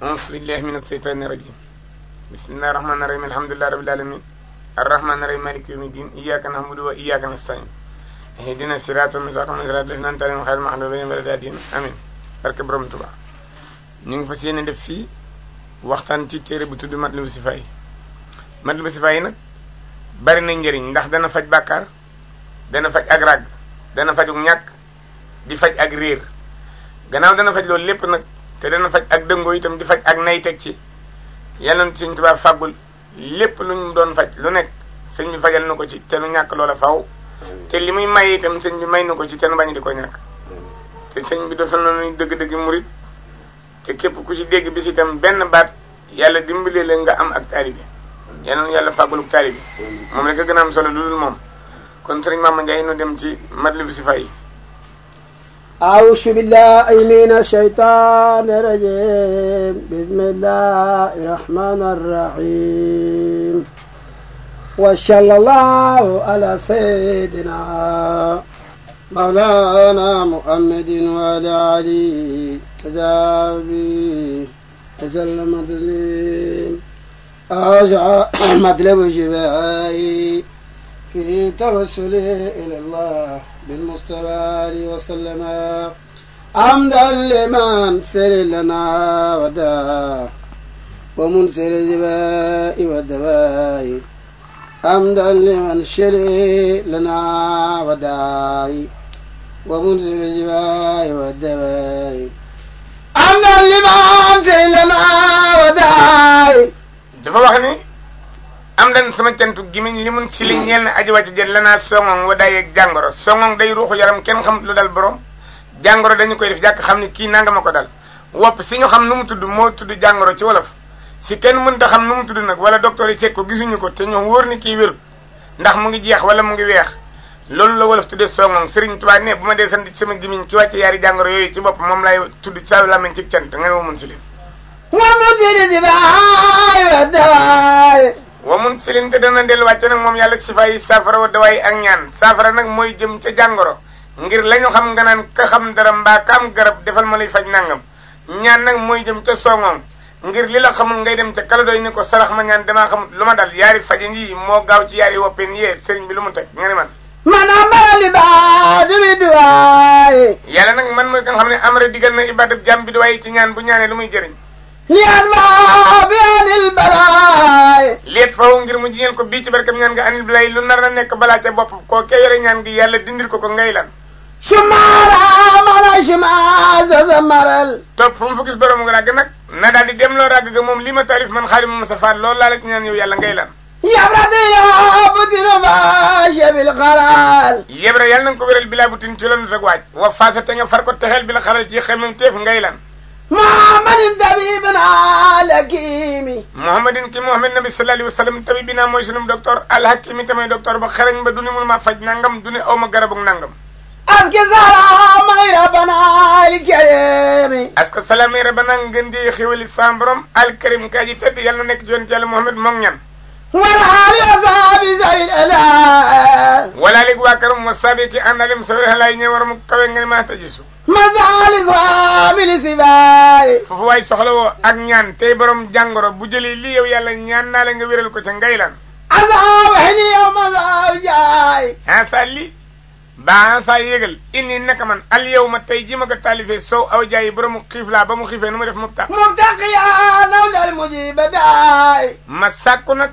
أعوذ بالله من الشيطان الرجيم بسم الله الرحمن الرحيم الحمد لله رب العالمين الرحمن الرحيم مالك يوم الدين إياك نعبد وإياك نستعين اهدنا الصراط المستقيم صراط الذين أنعمت عليهم غير المغضوب عليهم ولا الضالين amiin barke borom Tuubaa. ñu ngi fas yéene def fii waxtaan ci téere bu tudd Matlabul Chifaay. Matlabul Chifaay nag bari na njëriñ ndax dana faj bàkkaar, dana faj ak ràgg, dana fajug ñàkk, di faj ak réer. gannaaw dana faj loolu lépp nag te dana faj ak dëngoo itam di faj ak nay teg ci. yàlla na Sëñ Tuubaa fàggul lépp lu ñu doon faj lu nekk sëñ bi fajal na ko ci te nu ñàkk loola faw te li muy may itam sëñ bi may na ko ci te nu bañ di ko ñàkk. te sëñ bi dofal na nuy dëgg-dëgg murit te képp ku ci dégg bis itam benn baat yàlla dimbalee la nga am ak taalibe. yàlla na yàlla fàgguluk taalibe moom rek a gën a am solo lu dul moom. kon sëriñ Mama Ndiaye nu dem ci Matlabul Chifaay. أعوذ بالله من الشيطان الرجيم بسم الله الرحمن الرحيم وصلى الله على سيدنا مولانا محمد وعلى آله وصحبه وسلم تسليما. مطلب الشفاء في توسل إلى الله بالمصطفى وسلم حمدا لمن سر لنا وداء ومنسر الجباء والدواء حمدا لمن شري لنا وداء ومنسر الجباء والدواء حمدا لمن سر لنا وداء. dafa wax ni am dan sama cantu gimiñ li mun si li ñeel na aji wàcc jël lanaa songong wa dayeeg jàngoro songong day ruuxu yaram kenn xam lu dal borom jàngoro dañu koy def jàkk xam ni kii nanga ma ko dal wopp si ñu xam nu mu tudd moo tudd jàngoro ci wolof si kenn mënta xam nu mu tudd nag wala docteur yi seet ko gisuñu ko te ñoo wóor ni kii wér ndax mu ngi jeex wala mu ngi weex loolu la wolof tuddee songong. Sëriñ Tuubaa ne bu ma dee sant ci sama gimiñ ci wàcce yaari jàngoro yooyu ci bopp moom lay tudd sa làmmiñ ci cant nga ne wa mun si leen wa mun si leen te dana dellu wàcce nag moom yàlla Chifaay yi saafara wa dawaay ak ñaan saafara nag mooy jëm ca jàngoro ngir la ñu xam nga naan ka xam dara mbaa ka am garab defal ma lay faj nangam ñaan nag mooy jëm ca songoom ngir li la xamul ngay dem ca kala doy ni ko sarax ma ñaan damaa xamul lu ma dal yaari fajin yi moo gaaw ci yaari woppeen yee sëriñ bi lu mu teg nga ne man amara ibaadu bi duwaay. yàlla nag man mooy ka nga xam ne amara digal na ibaadab jàmm bi duwaay ci ñaan bu ñaanee lu muy jëriñ ñaan ma bi anil balaay. léet faw ngir mu jiñeel ko bii ci barkam ñaan nga anil balaay lu nar na nekk balaa ca bopp koo ke yore ñaan gi yàlla dindil ko ngay lan sumaara mala sumaasa sa maral. toog fu mu fa gis borom nga ràgg nag na daal di dem loo ràgg ga moom li ma taalif man xaari ma sa faat loolu laa la ci ñaan yow yàlla ngay lan yabra bi la butinu faase bil xaral. yebra yàlla na nga ko wéral bi laa butin ci loolu rek waaj wa faasa te nga far ko texeel bi la xaral ci xemam teef ngay lan muhammadin tabibina alhakimi. muhammadin ki muhammad nabi sallallahu alayhi wa sallam tabibina mooy sunum docteur alhakimi tamay docteur ba xarañ ba du ni mun ma faj nangam du ni aw ma garabug nangam aske salaamay rabbana alkarimi. aske salaamay rabbana ngeen di xéwali sa borom alkarim kaa ji tedd yàlla na nekk ci yonent yàlla muhammad moom ñan walaali wa saabi sabil ala. wala léegi waa karam wa saabi ki àndalem sabil ala yi ñëw war mu kawe nga ne maa tajisu masaali saamili sibaay. foofu waay soxla woo ak ñaan tey borom jàngoro bu jëlee lii yow yàlla ñaan naa la nga wéral ko ca ngay lan asaawahli yow masaaw jaay. ansa li ba ansa yégal inni naka man al yow ma tey ji ma ko taalifee sow aw jaay boromu xiif laa ba mu xiifee nu mu def mubtax mubtaqiya nawlal mujiba daay. ma sàkku nag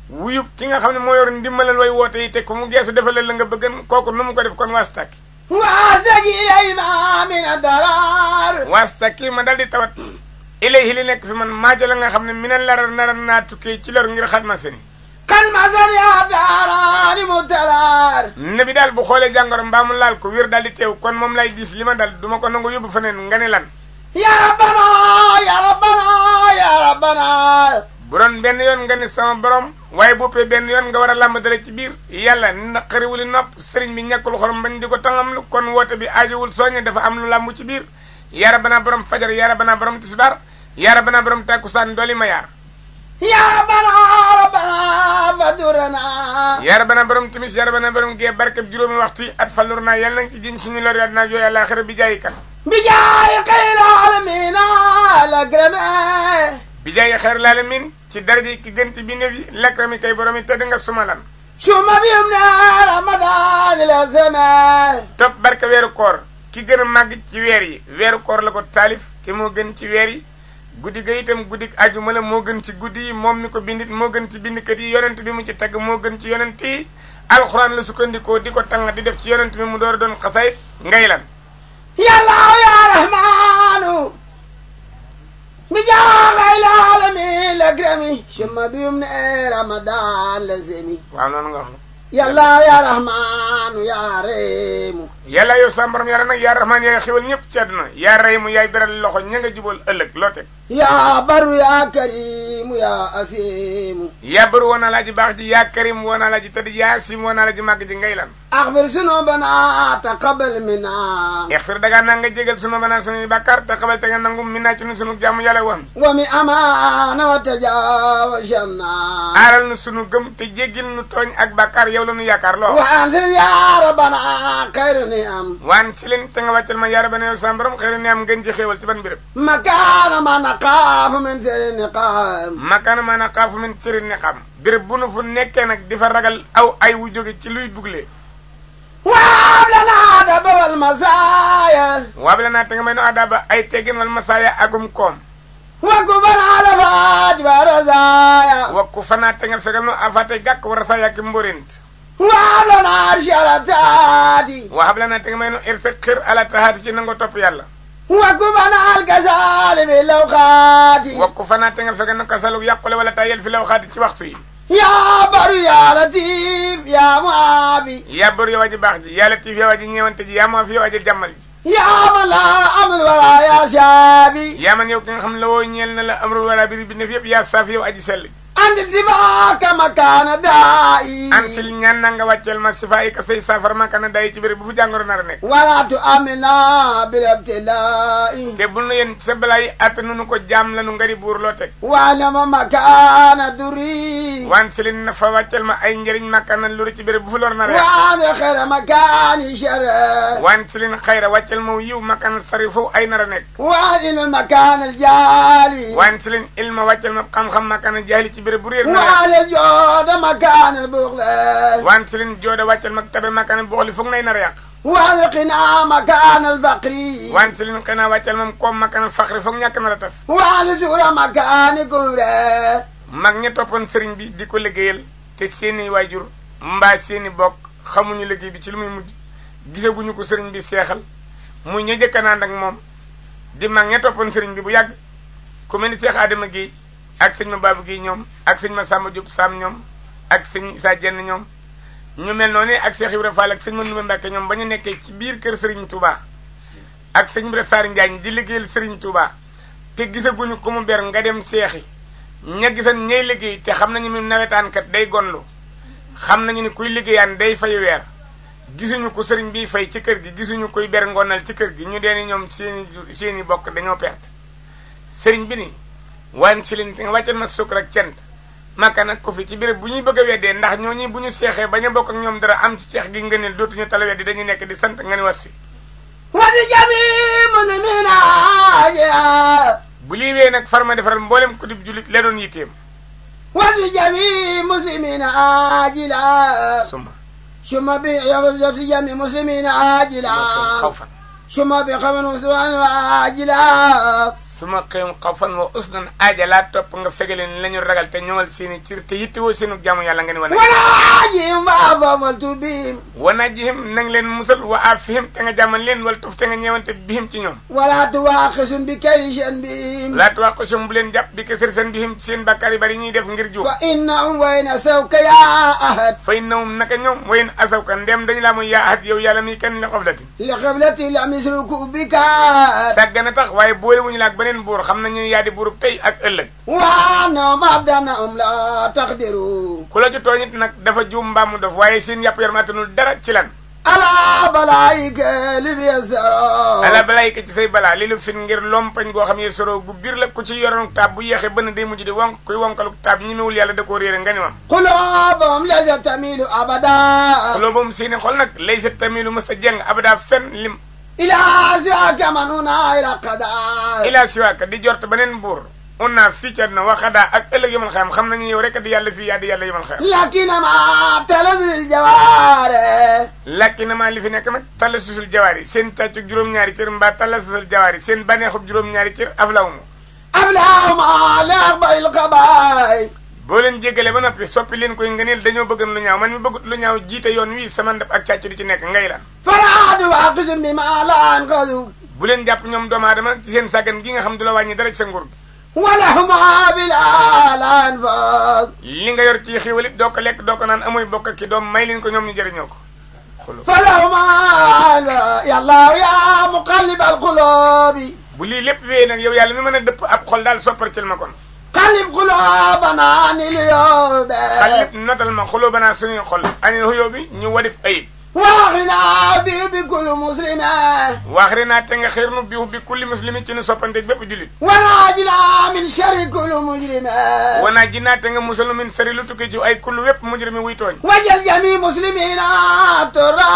wuyub ki nga xam ne moo yor ndimbalal way woote yi te ku mu geesu defalal la nga bëggan kooku nu mu ko def kon waastaki waastaki ilayma min adarar. waastaki ma dal di tawat ilayhi li nekk fi man maajo la nga xam ne minal larar narar naa tukkee ci lor ngir xat ma seni kan ma seni adarani mutalar. nabi daal bu xoolee jàngoro mbaa mu laal ko wér daal di teew kon moom lay dis li ma dal duma ko nangu yóbbu feneen nga ne lan ya rabbana ya rabbana ya rabbana. bu doon benn yoon nga ne sama borom waaye boppee benn yoon nga war a làmb dara ci biir yàlla naqariwuli nopp sëriñ bi ñàkkul xorom bañ di ko tangam lu kon woote bi aajowul soññe dafa am lu làmb ci biir yaa rabbana borom fajar yaa rabbana borom tisbaar yaa rabbana borom tàkkusaan dooli ma yaar ya rabbana rabbana fadurana. yaa rabbana borom timis yaa rabbana borom gee barkeb juróomi waxtu yi at fallur naa yàlla nañ ci jiñ suñu lor àddina ak yooyu àllaaxira bi jaayi kan بجاي خير العالمين الأكرم bi jaay xeer laalamin ci daraje ki gën ci bindéef yi lakrami kay borom yi tëdd nga sumalan ثم بيمنا رمضان الأزمان topp barka weeru koor ki gën a màgg ci weer yi weeru koor la ko taalif te moo gën ci weer yi guddi ga itam guddi ajuma la moo gën ci guddi yi moom mi ko bindit moo gën ci bindkat yi yonent bi mu ci tagg moo gën ci yonent yi alxuraan la sukkandikoo di ko tàng di def ci yonent bi mu door a doon xasayit ngay lan يا الله يا رحمن بجاه العالمين الأكرم ثم بيمنا رمضان الأزمان waaw noonu nga wax na يا الله يا رحمن يا رحيم yàlla yow sa borom yàlla nag yaa rahmaan yaay xéwal ñëpp ci àdduna yaa rey mu yaay beral loxo ña nga jubal ëllëg loo teg يا بر يا كريم يا أسيم yaa bëri woon naa laa ji baax ji yaa karim woon naa laa ji tëdd yaa sim woon naa la ji màgg ji ngay lan أغفر ذنوبنا تقبل منا ixfir dagaa naa nga jégal sunu banaa sunuy bàkkaar te xabal te nga nangu min naa ci nu sunu jàmm yàlla woon ومن أمان وتجاوز عنا aaral nu sunu gëm te jéggil nu tooñ ak bàkkaar yow la nu yaakaar loo وأنزل يا ربنا خير نعم waan si leen te nga wàccal ma yaara ba ne yow sa borom xëy na am ngeen ji xéewal ci ban béréb مكان ما نخاف من سر النقام makkaana maana xaafu min siri ni xam béréb bu nu fu nekkee nag di fa ragal aw ay wu jóge ci luy bugle وهب لنا الأدب والمزايا waab la naa te nga may no adaba ay teggin wal masaaya agum koom وكبر على فاج ورزايا wakku fanaa te nga fegal no afaatay gàkk war a saa yàkki mborint وهب لنا رشالتاتي waab la naa te nga may no irta xir ala tahaati ci nangoo topp yàlla وكبر على الكسال بالأوقات wakku fanaa te nga fegal no kasalug yàqule wala tayel fi law xaati ci waxtu yi يا بر يا لطيف يا معافي yaa bëri yow aji baax ji yaa latiif yow aji ñeewante ji yaa moo fi yow aji jàmmal ji يا من لا أمل ولا يا شابي yaa man yow ki nga xam ne la woo ñeel na la amrul wala biri bi ne fi yëpp yaa saaf yow aji sell ji أنت سباك مكان دائي an sil ñaan na nga wàcceel ma sifa yi ka say saafara makana day ci béréb bu fu jàngoro nar a nekk ولا تؤمنا بالابتلاء te bul na yéen sa balaa yi att nunu ko jaam lanu ngari buur loo teg وعلم مكان دري waan silin na fa wàcceel ma ay njëriñ makana luru ci béréb bu fu lor nar a yàq وعلى خير مكان شر waan silin xayra wàcceel ma yiw makana sari foofu ay nar a nekk وعلم المكان الجالي waan silin ilma wàcceel ma xam-xam makana jaahili ci béréb bu réer nar a yàq وعلى الجود مكان البغل waan silin jooda wàcceel ma tabe makana boxli foog nay nar a yàq وعلى القناع مكان الفقر waan silin xanaa wàcceel moom koom makana faxri foog ñàkk nar a tas وعلى سورة مكان كبر mag ña toppoon sëriñ bi di ko liggéeyal te seeni waajur mbaa seeni bokk xamuñu liggéey bi ci lu muy mujj gisaguñu ko sëriñ bi seexal muy ña jëkkanaan ak moom di mag ña toppoon sëriñ bi bu yàgg ku mel ni Seex Adama Guèye ak sëñ ma Baabu Guèye ñoom ak sëñ ma Samba Diop Sam ñoom ak sëñ Sa Jenn ñoom ñu mel noonu ak Seex Ibra Fall ak sëñ ma Ndumbe Mbàkke ñoom ba ñu nekkee ci biir kër sëriñ Touba ak sëñ Ibra Saar Njaañ di liggéeyal sëriñ Touba te gisaguñu ko mu ber nga dem seexi ña gisan ñay liggéey te xam nañu ni nawetaankat day gonlu xam nañu ni kuy liggéeyaan day fay weer gisuñu ko sëriñ bi fay ci kër gi gisuñu koy ber ngonal ci kër gi ñu dee ni ñoom seeni bokk dañoo perte sëriñ bi ni waan si leen te nga wàccal ma sukk rek cent makka nag ko fi ci béréb bu ñuy bëgg a weddee ndax ñooñu bu ñu seexee bañ a bokk ak ñoom dara am ci ceex gi ngëneel dootuñu tala weddi dañuy nekk di sant nga ni was fi ولجميع مسلمين عاجلا bu lii wee nag farma defaral mboolem ko dib julit la doon yitteem ولجميع مسلمين عاجلا suma ثم بجميع مسلمين عاجلا xawfan ثم بخمن مسلمان عاجلا suma xëyam xawfan wa usnan aaja laa topp nga fegaleen la ñu ragal te ñoŋal seeni cir te yittewoo seenu jaamu yàlla nga ni wana وناجهم وأفضلت بهم wana jihim nang leen musal wa afihim te nga jàmmal leen wala tuf te nga ñeewante bihim ci ñoom ولا تواخذهم بكل بهم laa tuwaqusum bu leen jàpp bi kasir seen bihim ci seen bàkkaar yi bari ñuy def ngir juum فإنهم وين سوك يا أحد fay nawum naka ñoom wayn asaw ka ndem dañu laa mooy yaa ahad yow yàlla mi kenn li xoflatin لقبلتي لم يسلكوا بك sàggana tax waaye boole wuñu la ak beneen buur xam nañu yaa di buurub tey ak ëllëg وأنهم أبدانهم لا تقدروا ku la ci tooñit nag dafa juum mbaamu dof waaye seen yàpp yaram attanul dara ci lan على بلايك لبيسروا ala balay ka ci say balaa li lu fin ngir lompañ goo xam ne soroo gu biir la ku ci yoroon taab bu yeexee bënn day mujj di wonk kuy wonkalu taab ñi mewul yàlla da koo réere nga ni mam قلوبهم لا تميل أبدا xoloo boomu seeni xol nag lay sa tamilu mës ta jeng abada fen lim ilaa siwaaka man una ila qadaa ilaa siwaaka di jort beneen buur unna fii ci àdduna waxadaa ak ëllëg yamal xayam xam nañu yow rek di yàlla fii yaa di yàlla yamal xayam lakinama talasul jawaare lakinama li fi nekk nag talasusul jawaari seen càccu juróom-ñaari cër mbaa talasusul jawaari seen baneexub juróom-ñaari cër aflawmu ablahuma li arbail qabaay boo leen jéggale ba noppi soppi leen koy ngëneel dañoo bëgg lu ñaaw man mi bëggut lu ñaaw jiite yoon wi sama ndab ak càcc di ci nekk ngay lan faraadu waaqisum bi ma laan xadu bu leen jàpp ñoom doomu aadama ci seen sàggan gi nga xam du la wàññi dara ci sa nguur gi walahuma bilalan fas li nga yor ci xiiwal it doo ko lekk doo ko naan amuy bokk ki doom may leen ko ñoom ñu jëriñoo ko falahuma yàlla ya muqallibal qulubi bu lii lépp wéyee nag yow yàlla mi mën a dëpp ab xol daal sopparcil ma kon qallib qulubana anil yóobe xalib notal ma xuloo banaa suñuy xol anil huyoo bi ñu wadif ayib waaxina bi kulli muslime waaxri naa te nga xeer nu biu bi kulli muslimi ci nu soppante bépp jullit wanaajina min sharri kulli mujrime wanaa ji naa te nga musal nu min sari lu tukki ci ay kullu wépp mujrimi wuy tooñ wajal jami muslimina tura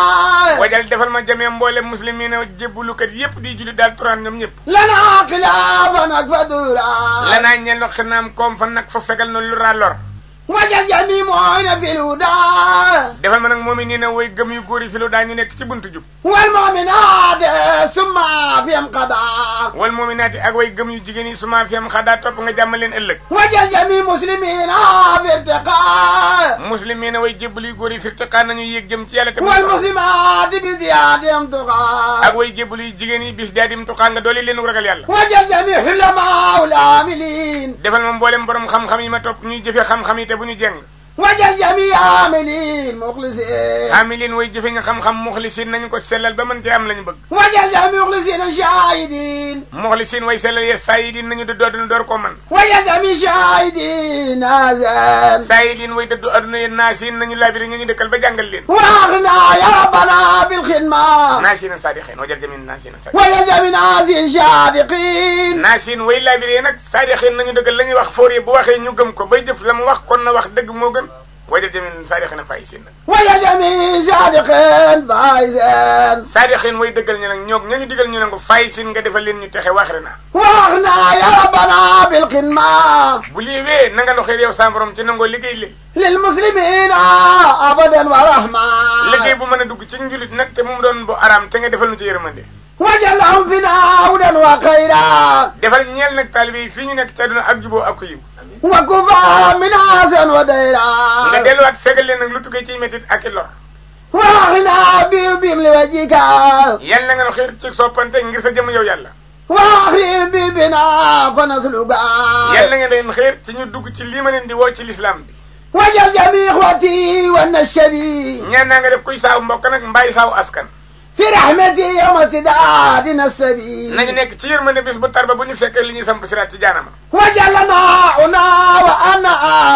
wajal defal ma jamee mboole muslimina jébbulukat yépp di jullit daal turaan ñoom ñëpp lana xilaafan ak fa dura lanaa ñel no xinaam koom fa nag fa fegal no lu raa lor wajal jami mooyna fil huda defal ma nag moom i nii na way gëm yu góor yi fi lu daa ñu nekk ci buntu jub wal mu'minaat summa fihim qada wal mu'minaati ak way gëm yu jigéen yi suma fi am xadaa topp nga jàmm leen ëllëg wajal jami muslimina fi irtiqa muslimina way jébbal yu góor yi firtiqaa nañu yéeg jëm ci yàlla te wal muslimaat bi ziyaadihim tuqa ak way jébbal yu jigéen yi bis jaadim tuqaa nga doole leen ragal yàlla wajal jami hulama ul amilin defal ma mboolem borom xam-xam yi ma topp ñuy jëfe xam-xam yi te bu ñu jeng wajal jami amilin muxlisin amilin way jëfe nga xam-xam muxlisin nañu ko sellal ba mën cee am lañu bëgg wajal jami muxlisin shahidin muxlisin way sellal ye sayidin nañu dëddu aduna door koo man wajal jami shahidin nazan sayidin way dëddu aduna ye naasin nañu labiri ñu dëkkal ba jàngal leen waaxna ya rabbana bil xidma naasina saadiqin wajal jamin naasina saadiqin wajal jami nasin sabiqin naasin way labiri nag saadiqin nañu dëggal la ñuy wax foor yi bu waxee ñu gëm ko bay jëf la mu wax kon na wax dëgg moo gën wajal jamin saadiqin faayisin nag wajal jami sadiqin faayisin saadiqin way dëggal ñu nag ñoog ñañu digal ñu ne ko faayisin nga defal leen ñu texe waxri na waaxna ya rabbana bil xidma bu lii wee na nga no xeer yow sa borom ci nangoo liggéey li lil muslimina abadan wa rahma liggéey bu mën a dugg ci njulit nag te mu doon bu araam te nga defal nu ci yërmande wajal lahum fina hudan wa xayra defal ñeel nag taalibe yi fii ñu nekk ci àdduna ak juboo ak yiw wa kufa min asan wa dayra nga delluwaat fegal leen nag lu tukkee ciy métit ak i lor waaxina bim li wajika yal na nga no xeer ci soppante ngir sa jëm yow yàlla waaxri bina fa nasluga yal na nga leen xeer ci ñu dugg ci lii ma leen di woo ci lislaam bi wajal jami ixwati wa nashabi ñaan naa nga def kuy saaw mbokk nag mbaay saaw askan fi rahmati yawma sidaadi nasabi nañu nekk ci yërmande bis bu tar ba bu ñu fekkee li ñuy samp siraat ci jaanama wajalana una wa ana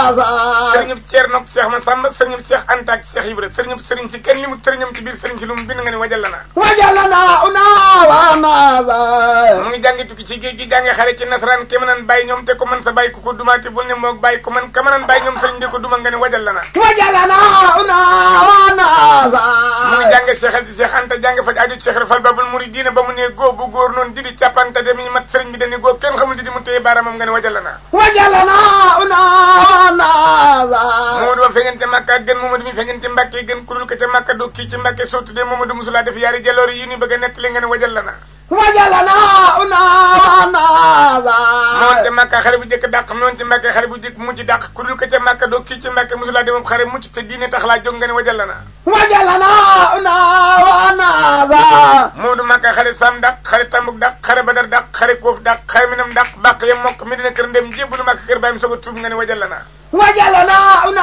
asa sëriñub Ceerno Seex Masamba sëriñub Seex Anta ak Seex Ibra sëriñub sëriñ si kenn li mu sëriñam ci biir sëriñ si lu mu bind nga ne wajalana una wa ana asa mu ngi jàngi tukki ci géej gi jàngi xare ci nasaraan ke mënaan bàyyi ñoom te ko mën sa bàyyi ku ko dumaate bul ne moog bàyyi ko man ka mënaan bàyyi ñoom sëriñ bi ko duma nga ne wajalana una wa ana asa mu ngi jànge seexal ci Seex Anta jànge faj aju Seex Rafal Babul Muridiina ba mu ne góob bu góor noonu didi càppante de mi mat sëriñ bi dañu góob kenn xamul didi mu téye baaramam nga ne wajalana una wa ana asa Momadou ba feñante Makka gën Momadou mi feñante Mbàkke gën kurul ko ca Makka do kii ci Mbàkke soo tuddee Momadou musulaa def yaari jaloori yi ni bëgg a nettali nga ne wajalana una wa ana asa moon ca Makka xare bu jëkk dàq moon ci Mbàkke xare bu jëkk mujj dàq kurul ko ca Makka doo kii ci Mbàkke musulaa demam xare mucc te diine tax laa jóg nga ne wajalana una wa ana asa Momadou Makka xare Sam dàq xare Tambuk dàq xare Badar dàq xare Koof dàq xare Minam dàq bàq ya mokk mi dina kër ndem jébbalu Makka kër baayam soog a tuub nga ne wajalana una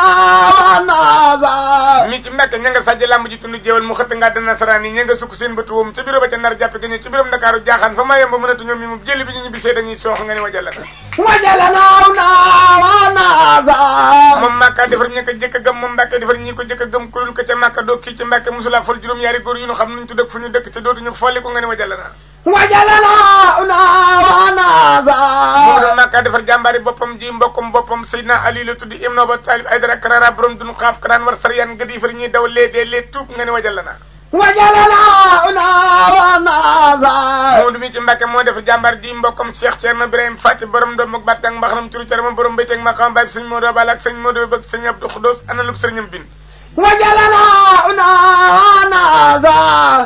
wa ana asa mi ci Mbàkke ña nga sàjj làmb ji tund jéewal mu xëtt nga dana nasaraan yi ña nga sukk seen bëtu woom ca bureau ba ca Ndar jàppe gañu ci biram Ndakaaru jaaxaan fa maa yomba mënatu ñoom mi mu jëli bi ñu ñibbisee dañuy soox nga ne wajalana una wa ana asa moom Makka defar ñi ko jëkk a gëm moom Mbàkke defar ñi ko jëkk a gëm kurul ko ca Makka doo kii ci Mbàkke musula fol juróom-ñaari góor yu ñu xam nuñ tudd ak fu ñu dëkk te dootuñu folli ko nga ne wajalana una wa ana asa moom Makka defar jàmbaari boppam ji mbokkum boppam Seydina Ali la tudd Ibnu Abi Talib Aydara Karara borom dunu xaaf karaan war sariyaan gëdi far ñuy daw lee dee lee tuub nga ne wajalana وجلنا ونازا Moodu mi ci Mbàkke moo def jàmbar di mbokkam Cheikh Thierno Birahim Fati borom doom ak batt ak mbaxanam turu Thierno borom béyteeg ma xam baay sëñ Moodu Bal ak sëñ Moodu bëgg sëñ Abdou Khoudous ana lu sëriñam bin وجلنا ونازا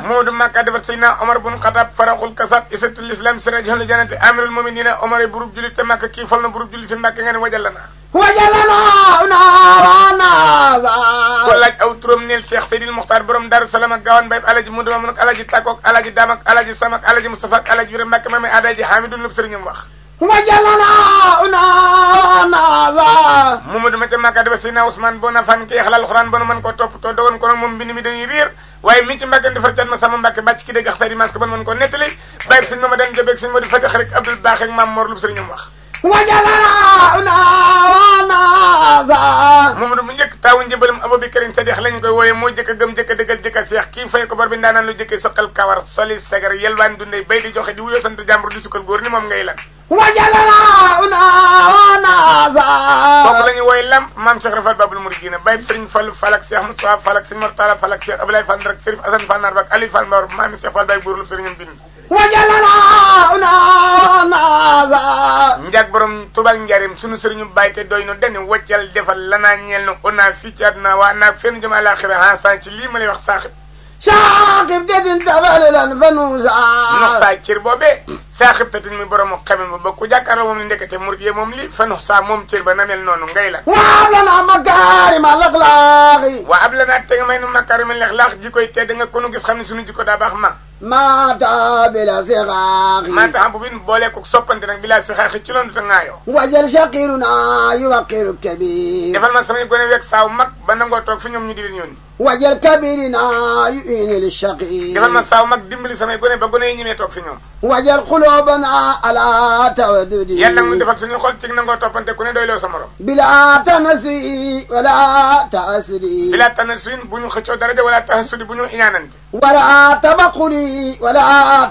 Moodu Makka defar Seydina Omar bun Xataab faraxul kasab isatul islam siraj hal janati amirul muminina Omar yi burub julit te Makka kii fal na burub julit fi Mbàkke nga ne wajal na وجلنا ونازا ko laaj aw turam neel Cheikh Seydil Muxtaar borom Daaru Salaam ak Gaawaan Bayib alaji Moodu Mamun ak alaji Takko ak alaji Daam ak alaji Sam ak alaji Mustafa ak alaji Biram Mbàkke mame adaji Hamidun lu sëriñam wax وجلنا ونازا Mamadou ma ca Makka dafa Seydina Ousmane boo na fan kii xalal Alxuraan ba nu mën koo toppatoo dogoon ko nag moom mbind mi dañuy réer waaye mi ci Mbàkke defar cat ma sama Mbàkke bàcc ki dégg xtari mas ko ban mën koo nettali Bayib sëñ Mama dan jëbeeg sëñ Modou Fatick rek Abdoul Baax ak Maam Mor lu sëriñam wax وجلنا ونازا Mamadou mu njëkk taawu njëbalam Aboubacarin Sadiq lañ koy wooyee moo jëkk a gëm jëkk a dëggal jëkk a seex kii fay ko bor bi ndaanaan lu jëkkee sëqal kawar soli sagar yelwaan dundee bay di joxe di wuyoo sant jàmbur di sukkal góor ni moom ngay lan وجلنا ونازا kooku la ñu wooye lamp maam Cheikh Rafat Babul Mouridina Bayib Sëriñ Fallu Falak Cheikh Moussa Falak Sëriñ Mortala Falak Cheikh Abdoulaye Fall Ndak Sërif Assane Fall Nar Bak Ali Fall Mbawar maami Cheikh Fall Baye góor lu sëriñam bind وجلنا ونازا njag borom tubaak njarim sunu sëriñu bàyyi te doy no deni waccal defal lanaa ñeel na ona fii ci àdduna waa naag fenn jëm àlaxira hasan ci lii ma lay wax saaxib شاقب تدن تبللا فنوزا nox saa cër boobee saaxib tatin mi boromu xame ba ku jàkkaarloo moom ni ndekete murid yee moom li fa nox saa moom cër ba namel noonu ngay la وابلنا مكارم الاخلاق waa ab la naa te nga may nu makkaari ma leex laax jikkoy tedd nga ko nu gis xam ne sunu jikko daa baax ma ما تابل صغاق maa tax bu bin boolee ko soppante nag bilaa si xaaxi ci loolu te ngaayoo وجل شقيرنا يوقر الكبير defal ma samay gone weeg saaw mag ba nangoo toog fi ñoom ñu di leen yónni وجل كبيرنا يؤين للشقي defal ma saaw mag dimbali samay gone ba gone yi ñemee toog fi ñoom وجل قلوبنا على تودد yàlla mu defal suñuy xol ci nangoo toppante ku ne doy loo sa morom بلا تنسي ولا تأسري bilaa tànn suyin bu ñu xëccoo daraja wala tax sudi bu ñu iñaanante ولا تبقلي ولا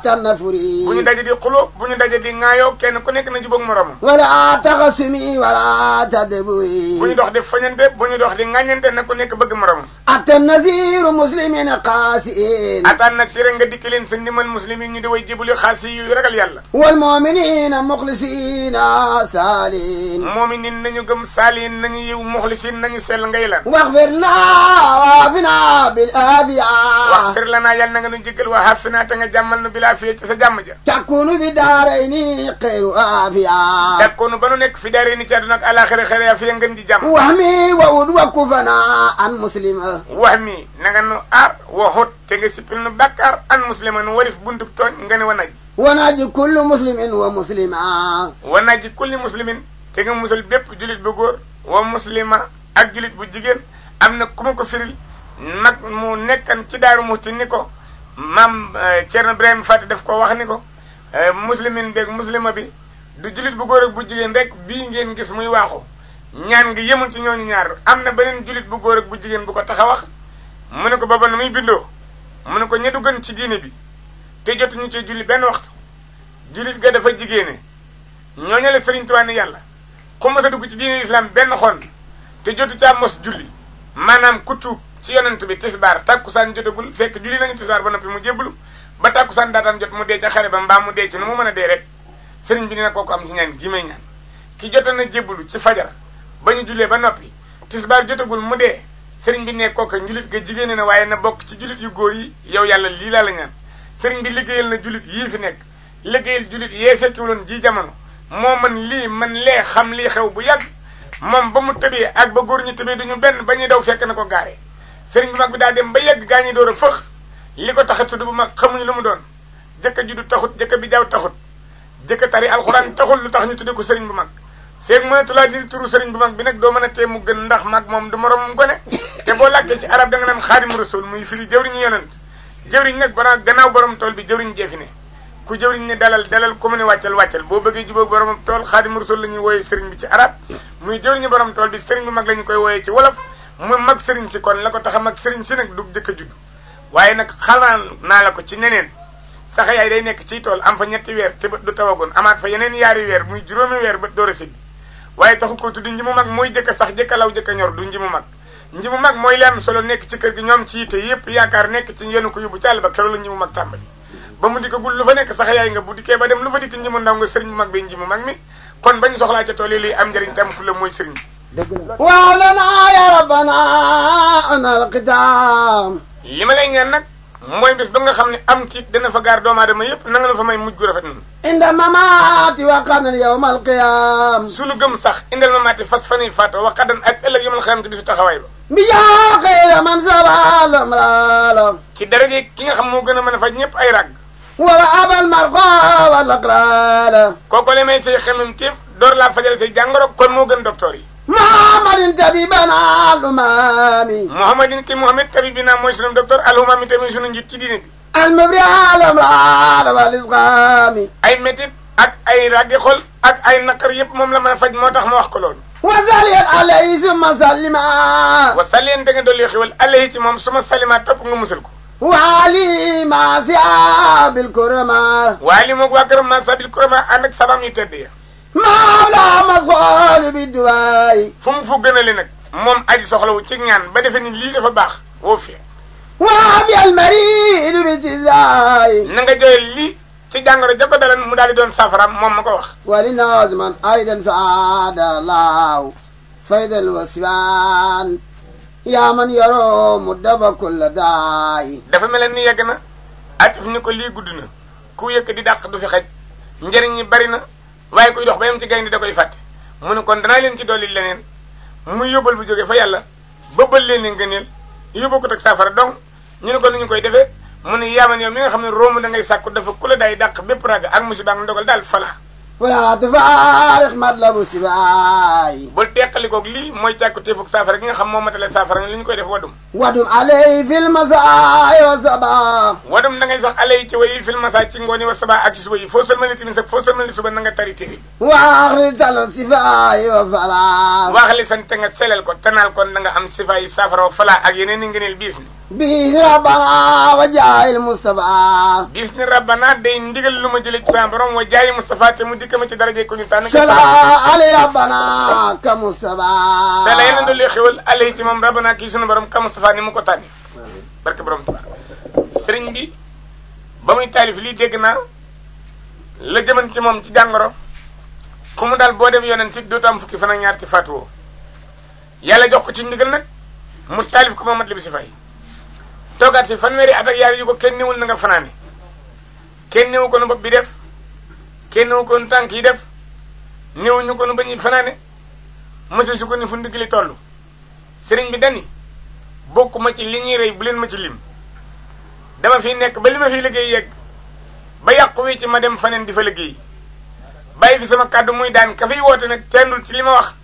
تنفري bu ñu daje di xuloo bu ñu daje di ŋaayoo kenn ku nekk na jubóog moromam ولا تخصمي ولا تدبري bu ñu dox di fañante bu ñu dox di ŋaññante na ku nekk bëgg moromam أتى النذير مسلمين قاسئين ataan na sire nga dikki leen sa ndimal muslimin ñu di way jibuli xaas yi yu ragal yàlla والمؤمنين مخلصين سالين moominin nañu gëm saaliin nañu yiw muxlisin nañu sell ngay lan واغفر لنا وعافنا بالآبية wax sir la naa yàlla na nga nu jéggal wa xafina te nga jàmmal nu bilaa fiye ci sa jàmm ja تكون بدارين خير آفية dakkoonu ba nu nekk fi daaree ni ci àdduna ak àlaxira xëre yaa fiye ngeen di jàmm وهمي وود وكفنا عن مسلمة wax mi na nga nu aar waxut te nga sippil nu bàkkaar an muslima nu warif buntu tooñ nga ne wa naj وناجي كل مسلم ومسلمة wa naji kulli muslimin te nga musal bépp julit bu góor wa muslima ak julit bu jigéen am na ku ma ko firil mag mu nekkan ci daaru muxti ni ko maam Thierno Birahim Fati daf ko wax ni ko muslimin beeg muslima bi du julit bu góor ak bu jigéen rek bii ngeen gis muy waaxu ñaan nga yemul ci ñooñu ñaar am na beneen julit bu góor ak bu jigéen bu ko tax a wax mu ne ko baba nu muy bindoo mu ne ko ña du gën ci diine bi te jotuñu ci julli benn waxtu julit ga dafa jigéene ñooñu la Sëriñ Tuubaa ne yàlla ku mos a dugg ci diine islam benn xon te jotu caa mos julli maanaam ku tuub ci yonent bi tisbaar tàkkusaan jotagul fekk julli nañu tisbaar ba noppi mu jébbalu ba tàkkusaan daataan jot mu dee ca xare ba mbaa mu dee ci nu mu mën a dee rek sëriñ bi dina kooku am ci ñaan gi may ñaan ki jotoon na jébbalu ci fajar ba ñu jullee ba noppi tisbaar jotagul mu dee sëriñ bi ne kooka njulit ga jigéene na waaye na bokk ci julit yu góor yi yow yàlla lii laa la ñaan sëriñ bi liggéeyal na julit yii fi nekk liggéeyal julit yee fekkiwuloon ji jamono moo man lii man lee xam lii xew bu yàgg moom ba mu tëbee ak ba góor ñu tëbee duñu benn ba ñuy daw fekk na ko gaare sëriñ bu mag bi daa dem ba yegg gaa ñi door a fëx li ko tax a tudd bu mag xamuñu lu mu doon jëkka juddu taxut jëkka bi jaaw taxut jëkka tari alxuraan taxul lu tax ñu tudde ko sëriñ bu mag feeg mënatulaa di turu sëriñ bu mag bi nag doo mën a tee mu gën ndax mag moom du moroomam gone te boo làkkee ci arab da nga naan xaadimu rasul muy firi jëwriñu yonent jëwriñ nag bara gannaaw borom tool bi jëwriñ jeefi ne ku jëwriñ ne dalal ku mu ne wàccal boo bëggee jubóog borom tool xaadimu rasul la ñuy wooyee sëriñ bi ci arab muy jëwriñu borom tool bi sëriñ bu mag la ñu koy wooyee ci wolof mu mag sëriñ si kon la ko tax a mag sëriñ si nag du jëkk a judd waaye nag xamal naa la ko ci neneen sax yaay day nekk ciy tool am fa ñetti weer te bët du tawagoon amaat fa yeneen yaari weer muy juróomi weer bët door a sigg waaye taxu ko tuddi nji mu mag mooy jëkk sax jëkk law jëkk ñor du nji mu mag nji mu mag mooy li am solo nekk ci kër gi ñoom ci yitte yëpp yaakaar nekk ci yenu ko yóbbu ci àll ba keroog la nji mu mag tàmbali ba mu dikk gul lu fa nekk sax yaay nga bu dikkee ba dem lu fa dikk nji mu ndaw nga sëriñ bu mag bi nji mu mag mi kon bañ soxlaa ca tool yi liy am njëriñ tam fu la mooy sëriñ waaw lanaa ya rabbana anal qidaam li ma lay ñaan nag mooy bés ba nga xam ne am tiit dana fa gaar doomu aadama yëpp na nga la fa may mujj gu rafet noonu inda mamaati wa qadan yawmal qiyaam sunu gëm sax indal ma maati fas fanay faata wa qadan ak ëllëg yawmal qiyaam te bisu taxawaay ba bi yaa xayra man sabal amraala ci daraje ki nga xam moo gën a mën a faj ñëpp ay ràgg wa abal marqa wal aqraala kooko le may say xemem téef door laa fajal say jàngoro kon moo gën docteur yi muhammadin tabibana al-umami muhammadin ki muhammad tabibina mooy sunu docteur al-umami tamit sunu njiit ci diine bi al-mubri al-amraad wal isqaami ay métit ak ay ràggi xol ak ay naqar yëpp moom la mën a faj moo tax ma wax ko loolu wa salliyan alayhi summa sallima wa salliyan da nga dolli xewal alayhi ci moom suma salima topp nga musal ko waali ma saabil kurama waali moog waa këram ma sabil kurama ànd ak sabam yu tedd ya mawla masxool bi duwaay fu mu fu gënale nag moom aji soxlawu ci ñaan ba defe ni lii dafa baax woo fi waa bi almarid bi tisaay na nga jooyal lii ci jàngoro ja ko dalan mu daal di doon safaram moom ma ko wax wali naazman aydan saada laaw faydan wasfaan yaa man yaroo mu daba kulla daay dafa mel ni yegg na atif ni ko lii gudd na ku yëkk di dàq du fi xaj njëriñ yi bari na waaye kuy dox ba yem ci gaynde da koy fàtte mu ne kon danaa leen ci dolli leneen muy yóbbal bu jógee fa yàlla bëbbal leen ne ngëneel yóbbu ko teg saafara donc ñu ne ko ni ñu koy defee mu ne yaaman yow mi nga xam ne róomu da ngay sàkku dafa ku la day dàq bépp ràgg ak musiba ak ndogal daal fala wala tufaarix matlabu sibaay bul teqalikoog lii mooy càkku téefug saafara gi nga xam moo matale saafara li ñu koy def wadum alay fil masaay wa saba wadum da ngay sax alay ci wayi fil masaay ci ngooni wa saba ak ci suba yi foo sëlmali timis ak foo sëlmali suba na nga tari téere waaxli tal sifaay wa fala waaxli sante nga selel ko tanaal kon da nga am sifaay saafara wa fala ak yeneen i ngëneel biis ni biis ni rabbana wa jaayil Mustafa biis ni rabbana day ndigal lu ma jële ci sama borom wa jaayi Mustafa te mu dikk ma ci daraje ko ñu tànn sala ali rabbana ka Mustafa sala yeneen doolu xewal alay ci moom rabbana kii sunu borom ka Mustafa ni mu ko tànni barke borom Tuubaa sëriñ bi ba muy taalif lii dégg naa la jëman ci moom ci jàngoro ku mu daal boo dem yonent it dootu am fukki fan ak ñaar ci faatuwoo yàlla jox ko ci ndigal nag mu taalif ko ma mat li bi si fay toogaat fi fanweeri at ak yaar yu ko kenn niwul na nga fanaane kenn niwu ko nu bopp bi def kenn niwu ko nu tànk yi def niwu ñu ko nu bañuy fanaane mësa su ko ni fu ndigg li toll sëriñ bi dani bokku ma ci li ñuy rey bu leen ma ci lim dama fiy nekk ba li ma fiy liggéey yegg ba yàqu wi ci ma dem faneen di fa liggéey bàyyi fi sama kàddu muy daan ka fiy woote nag teendul ci li ma wax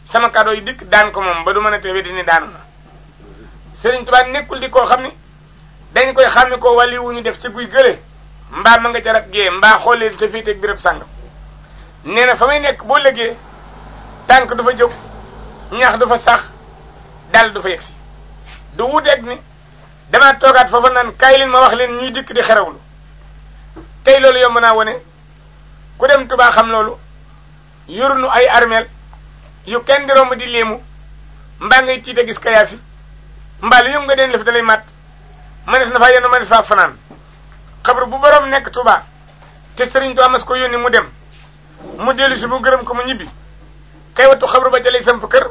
sama kàddoo yi dikk daan ko moom ba du mën a teewee dini daanu na sëriñ Tuubaa nekkul di koo xam ni dañ koy xàmme koo wàlli wu ñu def ci guy gële mbaa ma nga ca rat gee mbaa xoolee te fii teg béréb sàngam nee na fa may nekk boo lëggee tànk du fa jóg ñax du fa sax dal du fa yegsi du wuteeg ni damaa toogaat foofa naan kaay leen ma wax leen ñuy dikk di xerawlu tey loolu yomb naa wone ku dem Tuubaa xam loolu yorunu ay armeel yu kenn di romb di léemu mbaa ngay tiite gis kayaa fi mbaa lu yëngu nga den lef dalay mat manes na faa yenn manes faa fanaan xabru bu borom nekk Tuubaa te sëriñ Tuubaa mas ko yónni mu dem mu dellu si bu gërëm ko mu ñibbi kay wattu xabru ba ca lay samp kër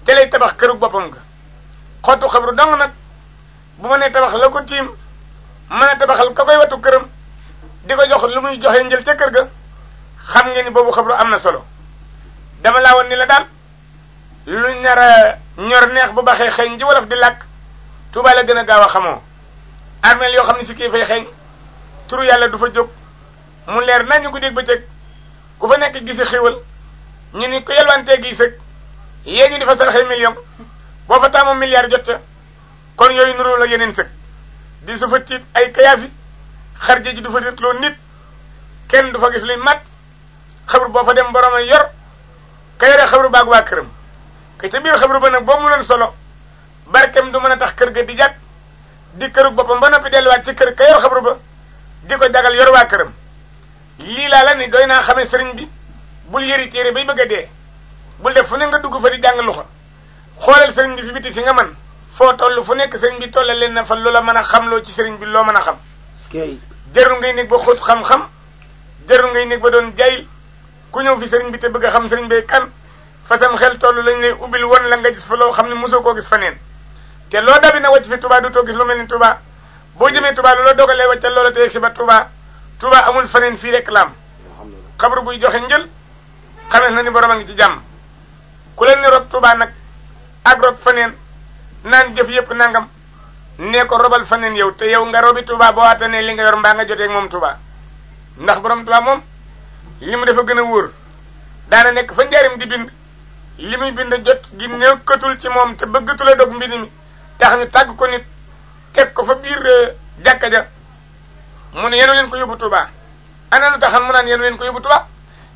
ca lay tabax këru boppam nga xottu xabru dong nag bu ma nee tabax la ko tiim mën a tabaxal ka koy wattu këram di ko jox lu muy joxe njël ca kër ga xam ngeen ni boobu xabru am na solo dama laa woon ni la daal lu ñar a ñor neex bu baxee xeeñ ji wolof di làkk Tuubaa la gën a gaaw a xamoo armeel yoo xam ne si kii fay xeeñ turu yàlla du fa jóg mu leer nañu guddeeg bëccëg ku fa nekk gisi xiiwal ñu ni ko yelwantee gi sëg yée ñu di fa saraxee million boo fa taamoo milliard jot ca kon yooyu nuroo la yeneen sëg di su fa tiit ay kayaafi xarje ji du fa détloo nit kenn du fa gis luy mat xabru boo fa dem borom a yor ka yore xabru baag waa këram ka ca biir xabru ba nag boo mu loon solo barkem du mën a tax kër ga di jag di kërug boppam ba noppi delluwaat ci kër ka yor xabru ba di ko jagal yor waa këram lii laa la ni doy naa xamee sëriñ bi bul yëri téere bay bëgg a dee bul def fu ne nga dugg fa di jàng luxa xoolal sëriñ bi fi biti fi nga man foo toll fu nekk sëriñ bi tollal leen na fa loola mën a xam loo ci sëriñ bi loo mën a xam jarul ngay nekk ba xóot xam-xam jarul ngay nekk ba doon jayil ku ñëw fi sëriñ bi te bëgg a xam sëriñ bay kan fa sam xel toll lañ lay ubbil won la nga gis fa loo xam ne mosoo koo gis fa neen te loo dabi na wàcc fi Touba du too gis lu mel ni Touba boo jëmee Touba loola dogalee wàccal loola te yegg si ba Touba Touba amul faneen fii rek laam xabru buy joxe njël xamee na ni borom a ngi ci jàmm ku leen ni rob Touba nag ak rob faneen naan jëf yëpp nangam nee ko robal faneen yow te yow nga robi Touba boo attanee li nga yor mbaa nga jotee ak moom Touba ndax borom Touba moom li mu dafa gën a wóor daana nekk fa njaarim di bind li muy bind jot gi nekkatul ci moom te bëggatul a dog mbind mi tax ñu tàgg ko nit teg ko fa biir jàkka ja mu ne yenu leen ko yóbbu Touba ana lu taxan mu naan yenu leen ko yóbbu Touba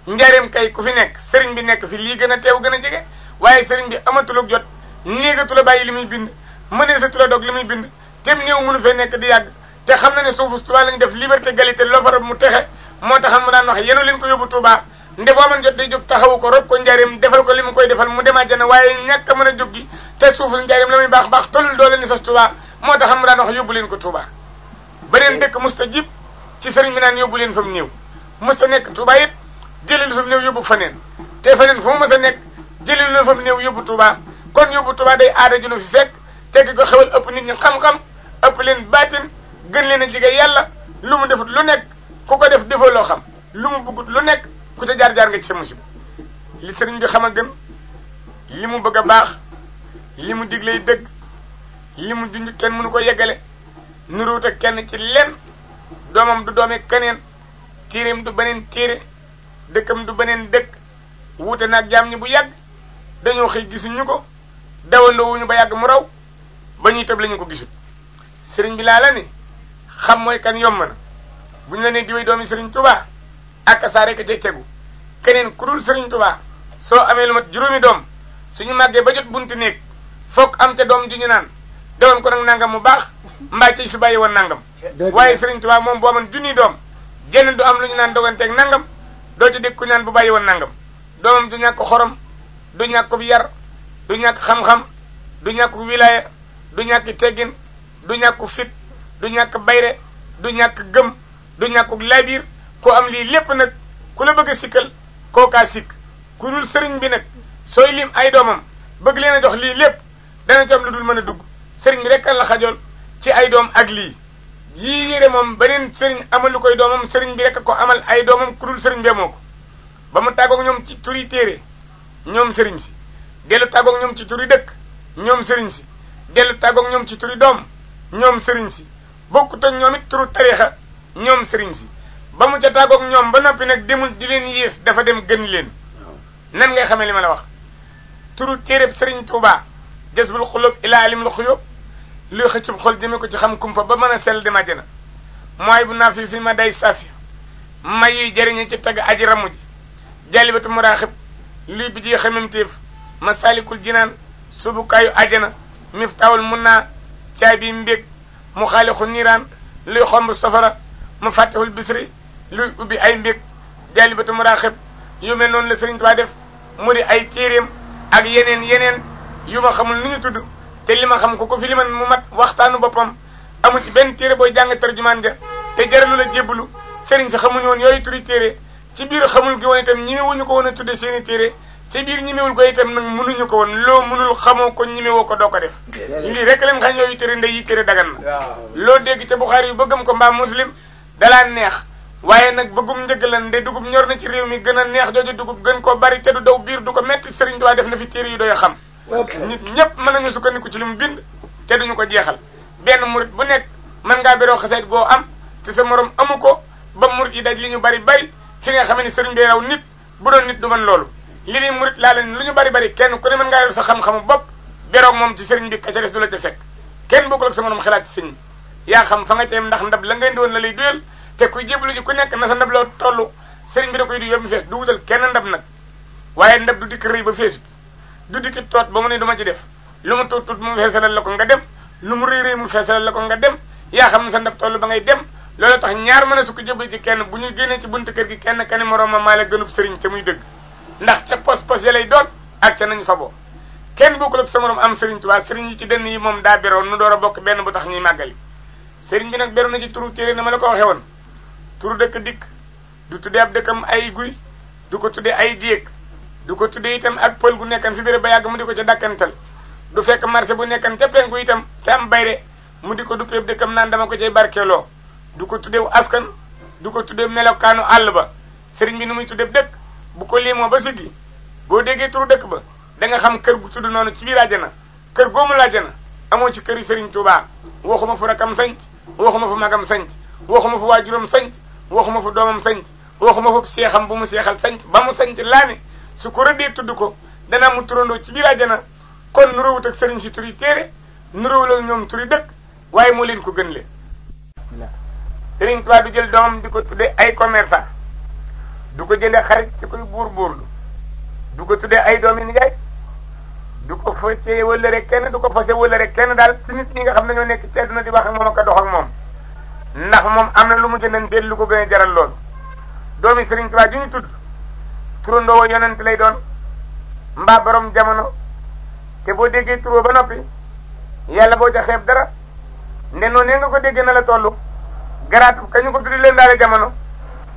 njaarim kay ku fi nekk sëriñ bi nekk fi lii gën a teew gën a jege waaye sëriñ bi amatulug jot néegatula bàyyi li muy bind mëneesatula dog li muy bind tem néew mënu fee nekk di yàgg te xam na ne suufu Touba lañu def liberté égalité loo fa rob mu texe moo taxan mu daan wax yenu leen ko yóbbu Touba nde boo man jot day jóg taxawu ko rob ko njaarim defal ko li mu koy defal mu dem àjjana waaye ñàkk a mën a jóg gi te suufu njaarim la muy baax baax tollul doole ni sos Touba moo taxan mu daan wax yóbbu leen ko Touba beneen dëkk musta jib ci sëriñ bi naan yóbbu leen fa mu néew musta nekk Touba it jëlelu fa mu néew yóbbu faneen te faneen fu mu mës a nekk jëlelu fa mu néew yóbbu Touba kon yóbbu Touba day aada junu fi fekk tekki ko xewal ëpp nit ñi xam-xam ëpp leen baatin gën leen a jege yàlla lu mu defut lu nekk ku ko def defoo loo xam lu mu bëggut lu nekk ku ca jaar-jaar nga ci sa musiba li sëriñ bi xam a gën li mu bëgg a baax li mu digley dëgg li mu junj kenn mënu ko yeggale nuruut ak kenn ci lenn doomam du doome keneen téeréem du beneen téere dëkkam du beneen dëkk wuute naag jaam ñi bu yàgg dañoo xëy gisuñu ko dawandoo wuñu ba yàgg mu raw ba ñuy tëb lañu ko gisut sëriñ bi laa la ni xam mooy kan yomb na buñu la nee diwéy doomi sëriñ Touba ak saa rek cay tegu keneen ku dul sëriñ Touba soo amee lu mat juróomi doom suñu màggee ba jot bunti néeg foog am te doom ju ñu naan dewoon ko nag nangam mu baax mbaa ci su bàyyi woon nangam waaye sëriñ Touba moom boo amoon junniy doom jenn du am lu ñu naan doganteeg nangam doo ci dégg ku naan bu bàyyi woon nangam doomam du ñàkk xorom du ñàkk bi yar du ñàkk xam-xam du ñàkk wilaya du ñàkk teggin du ñàkk fit du ñàkk bayre du ñàkk gëm du ñàkk laabir ko am lii lépp nag ku la bëgg a sikkal kookaa sikk ku dul sëriñ bi nag sooy lim ay doomam bëgg leen a jox lii lépp dana ci am lu dul mën a dugg sëriñ bi rek la xajool ci ay doom ak lii yii yére moom beneen sëriñ amal lu koy doomam sëriñ bi rek ko amal ay doomam ku dul sëriñ bee moo ko ba mu tàggoog ñoom ci turi téere ñoom sëriñ si dellu tàggoog ñoom ci turi dëkk ñoom sëriñ si dellu tàggoog ñoom ci turi doom ñoom sëriñ si bokkut ak ñoom it turu tariixa ñoom sëriñ si ba mu ca tàggoog ñoom ba noppi nag demul di leen yées dafa dem gën leen nan ngay xamee li ma la wax turu téereb sëriñ Touba jasbul xulub ila alimul xuyub luy xëccub xol jëme ko ci xam kumpa ba mën a sell dem àjjana mooy bu naa fi ma day safi may yuy jëriñe ci tagg aji ramu ji jalibatu muraaxib luy bi ji xamamtéef masalikul jinaan subukaayu àjjana miftaawul mun naa caabi mbég mu xaalixu niiraan luy xomb safara mu fàttewul bisri luy ubbi ay mbég jalibatu muraaxib yu mel noonu la sëriñ Tuubaa def mu di ay téeréem ak yeneen yu ma xamul nu ñu tudd te li ma xam ko fi li man mu mat waxtaanu boppam amu ci benn téere booy jàng tarjumaan ja te jaralu la jébbalu sëriñ si xamuñu woon yooyu turi téere ci biir xamul gi woon itam ñimewuñu ko woon a tudde seeni téere ci biir ñimewul ko itam nag mënuñu ko woon loo mënul xamoo ko ñimewoo ko doo ko def lii rek leen xam yooyu téere ndey yi téere dagan na loo dégg te Buxaari yu bëggam ko mbaa Muslim dalaa neex waaye nag bëggum njëgg lan nde dugub ñor na ci réew mi gën a neex jooju dugub gën koo bari te du daw biir du ko metti sëriñ Tuubaa def na fi téere yu doy xam nit ñëpp mën nañu sukkandiku ci li mu bind te duñu ko jeexal benn murit bu nekk mën ngaa beroo xaseet goo am te sa morom amu ko ba murit yi daj li ñu bari fi nga xam ne sëriñ bi raw nit bu doon nit du mën loolu li ni murit laa leen lu ñu bari kenn ku ne mën ngaa yor sa xam-xamu bopp beroog moom ci sëriñ bi ka ca des du la ca fekk kenn bokkul ak sa morom xalaat ci sëriñ bi yaa xam fa nga ceem ndax ndab la nga indi woon la lay duyal te kuy jébbalu ji ku nekk na sa ndab la toll sëriñ bi da koy du yóbbu fees du wutal kenn ndab nag waaye ndab du dikk rëy ba feesut du dikki toot ba mu ne du ma ci def lu mu tuut mu feesalal la ko nga dem lu mu rëy mu feesalal la ko nga dem yaa xam ne sa ndab toll ba ngay dem loolu tax ñaar mën a sukk jébal ci kenn bu ñu génnee ci buntu kër gi kenn kani moroom ma maa la gënub sëriñ te muy dëgg ndax ca pos ya lay doon ak ca nañu fa boo kenn bokkul ak sa morom am Serigne Touba Serigne yi ci dënn yi moom daa beroon nu door a bokk benn bu tax ñuy màggali Serigne bi nag beroon na ci turu téere na ma la ko waxee woon turu dëkk dikk du tuddee ab dëkkam ay guy du ko tuddee ay déeg du ko tuddee itam ak pël gu nekkan fi béréb ba yàgg mu di ko ca dàkkantal du fekk marché bu nekkan ca penku itam te am bayre mu di ko duppee dëkkam naan dama ko cay barkeeloo du ko tuddee askan du ko tuddee melokaanu àll ba Serigne bi nu muy tuddee dëkk bu ko liimoo ba siggi boo déggee turu dëkk ba da nga xam kër gu tudd noonu ci biir àjjana kër goomu àjjana amoo ci këri Serigne Touba waxuma fu rakam sanc waxuma fu magam sanc waxuma fu waajuram sanc waxuma fu doomam sanc waxuma fu seexam bu mu seexal sanc ba mu sanc laa ne su ko rëddee tudd ko danaa mu turandoo ci biir àjjana kon nuróowut ak Serigne si turi téere nuróowul ak ñoom turi dëkk waaye moo leen ko gën le Serigne Touba du jël doomam di ko tudde ay commerçant du ko jënde xarit ci koy buur buurlu du ko tuddee ay doomi nijaay du ko fase wala rek kenn du ko fase wala rek kenn daal ci nit ñi nga xam ne ñoo nekk ci àdduna di wax ak moom ak a dox ak moom ndax moom am na lu mu jëndanteel lu ko gën a jaral loolu doomi Serigne Touba ju ñu tudd turandoo yonent lay doon mbaa borom jamono te boo déggee turoo ba noppi yàlla boo ca xeeb dara nde noonu nga ko déggee na la toll garaatu kañu ko tuddi leen daale jamono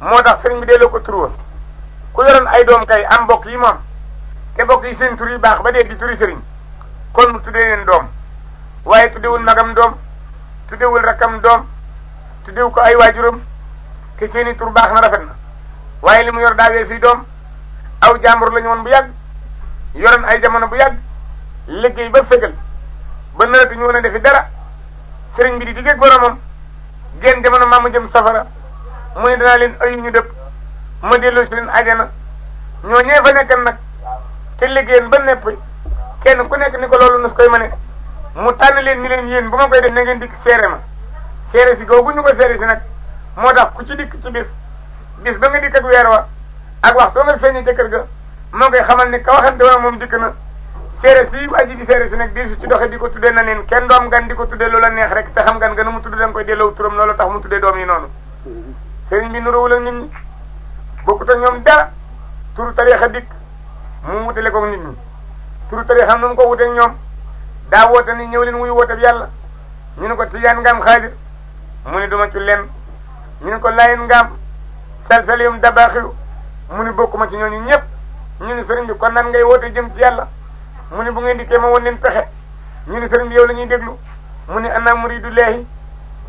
moo tax Serigne bi delloo ko turoo ku yoroon ay doom kay am mbokk yi moom te mbokk yi seen tur yi baax ba dee di turi Serigne kon mu tuddee leen doom waaye tuddewul magam doom tuddewul rakkam doom tuddewu ko ay waajuram te seeni tur baax na rafet na waaye li mu yor daawee si doom aw jàmbur la ñu woon bu yàgg yoroon ay jamono bu yàgg liggéey ba fegal ba nawet ñu woon a defi dara Serigne bi di diggeeg boromam génn jamono maamu jëm safara mu ne danaa leen ayu ñu dëpp ma delloo si leen ajana ñoo ñee fa nekkan nag te liggéeyeen ba nepp kenn ku nekk ni ko loolu nus koy ma ne mu tànn leen ni leen yéen bu ma koy def na ngeen dikk seere ma seere si googu ñu ko seere si nag moo tax ku ci dikk ci bis ba nga dikk ak weer wa ak wax soo nga feeñee ca kër ga moo koy xamal ne ka waxante woon moom dikk na seere si aji di seere si nag di su ci doxe di ko tuddee na neen kenn doom gan di ko tuddee loola neex rek te xam gan nga nu mu tudd da nga koy delloo turam loolu tax mu tuddee doom yi noonu sëriñ bi nuróowul ak nit ñi bokkut ak ñoom dara turu tariixa dikk mu wutale ko nit ñi turu tariixa nu mu ko wuteeg ñoom daa woote ni ñëw leen wuyu woote bi yàlla ñu ne ko tijaan ngaam xaadir mu ne duma ci leen ñu ne ko layin ngaam salsaliyum dabaaxiru mu ne bokkuma ci ñooñu ñëpp ñu ne sëriñ bi kon nan ngay woote jëm ci yàlla mu ne bu ngeen dikkee ma woon leen pexe ñu ne sëriñ bi yow la ñuy déglu mu ne ana muridu leehi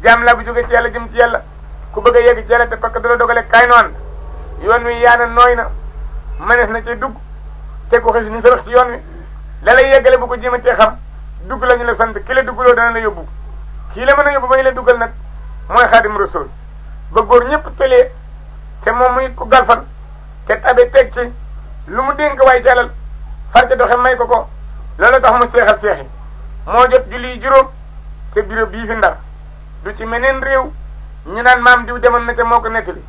jaam laa bu jógee ci yàlla jëm ci yàlla ku bëgg a yegg ci yàlla te fakk du la dogale kaay no ànd yoon wi yaana nooy na manees na ci dugg te ko xis ni sërëx ci yoon wi la lay yeggale bu ko jéem a cee xam dugg la ñu la sant ki la duggloo dana la yóbbu kii la mën a yóbbu ba ñu la duggal nag mooy xaadim rasul ba góor ñëpp tëlee te moom muy ku galfan te tabe teg ci lu mu dénk waay ci alal far ca doxe may ko loolu tax mu seexal seexi moo jot julli juróom te bureau bii fi Ndar du ci meneen réew ñu naan maam diw demoon na ca moo ko nettali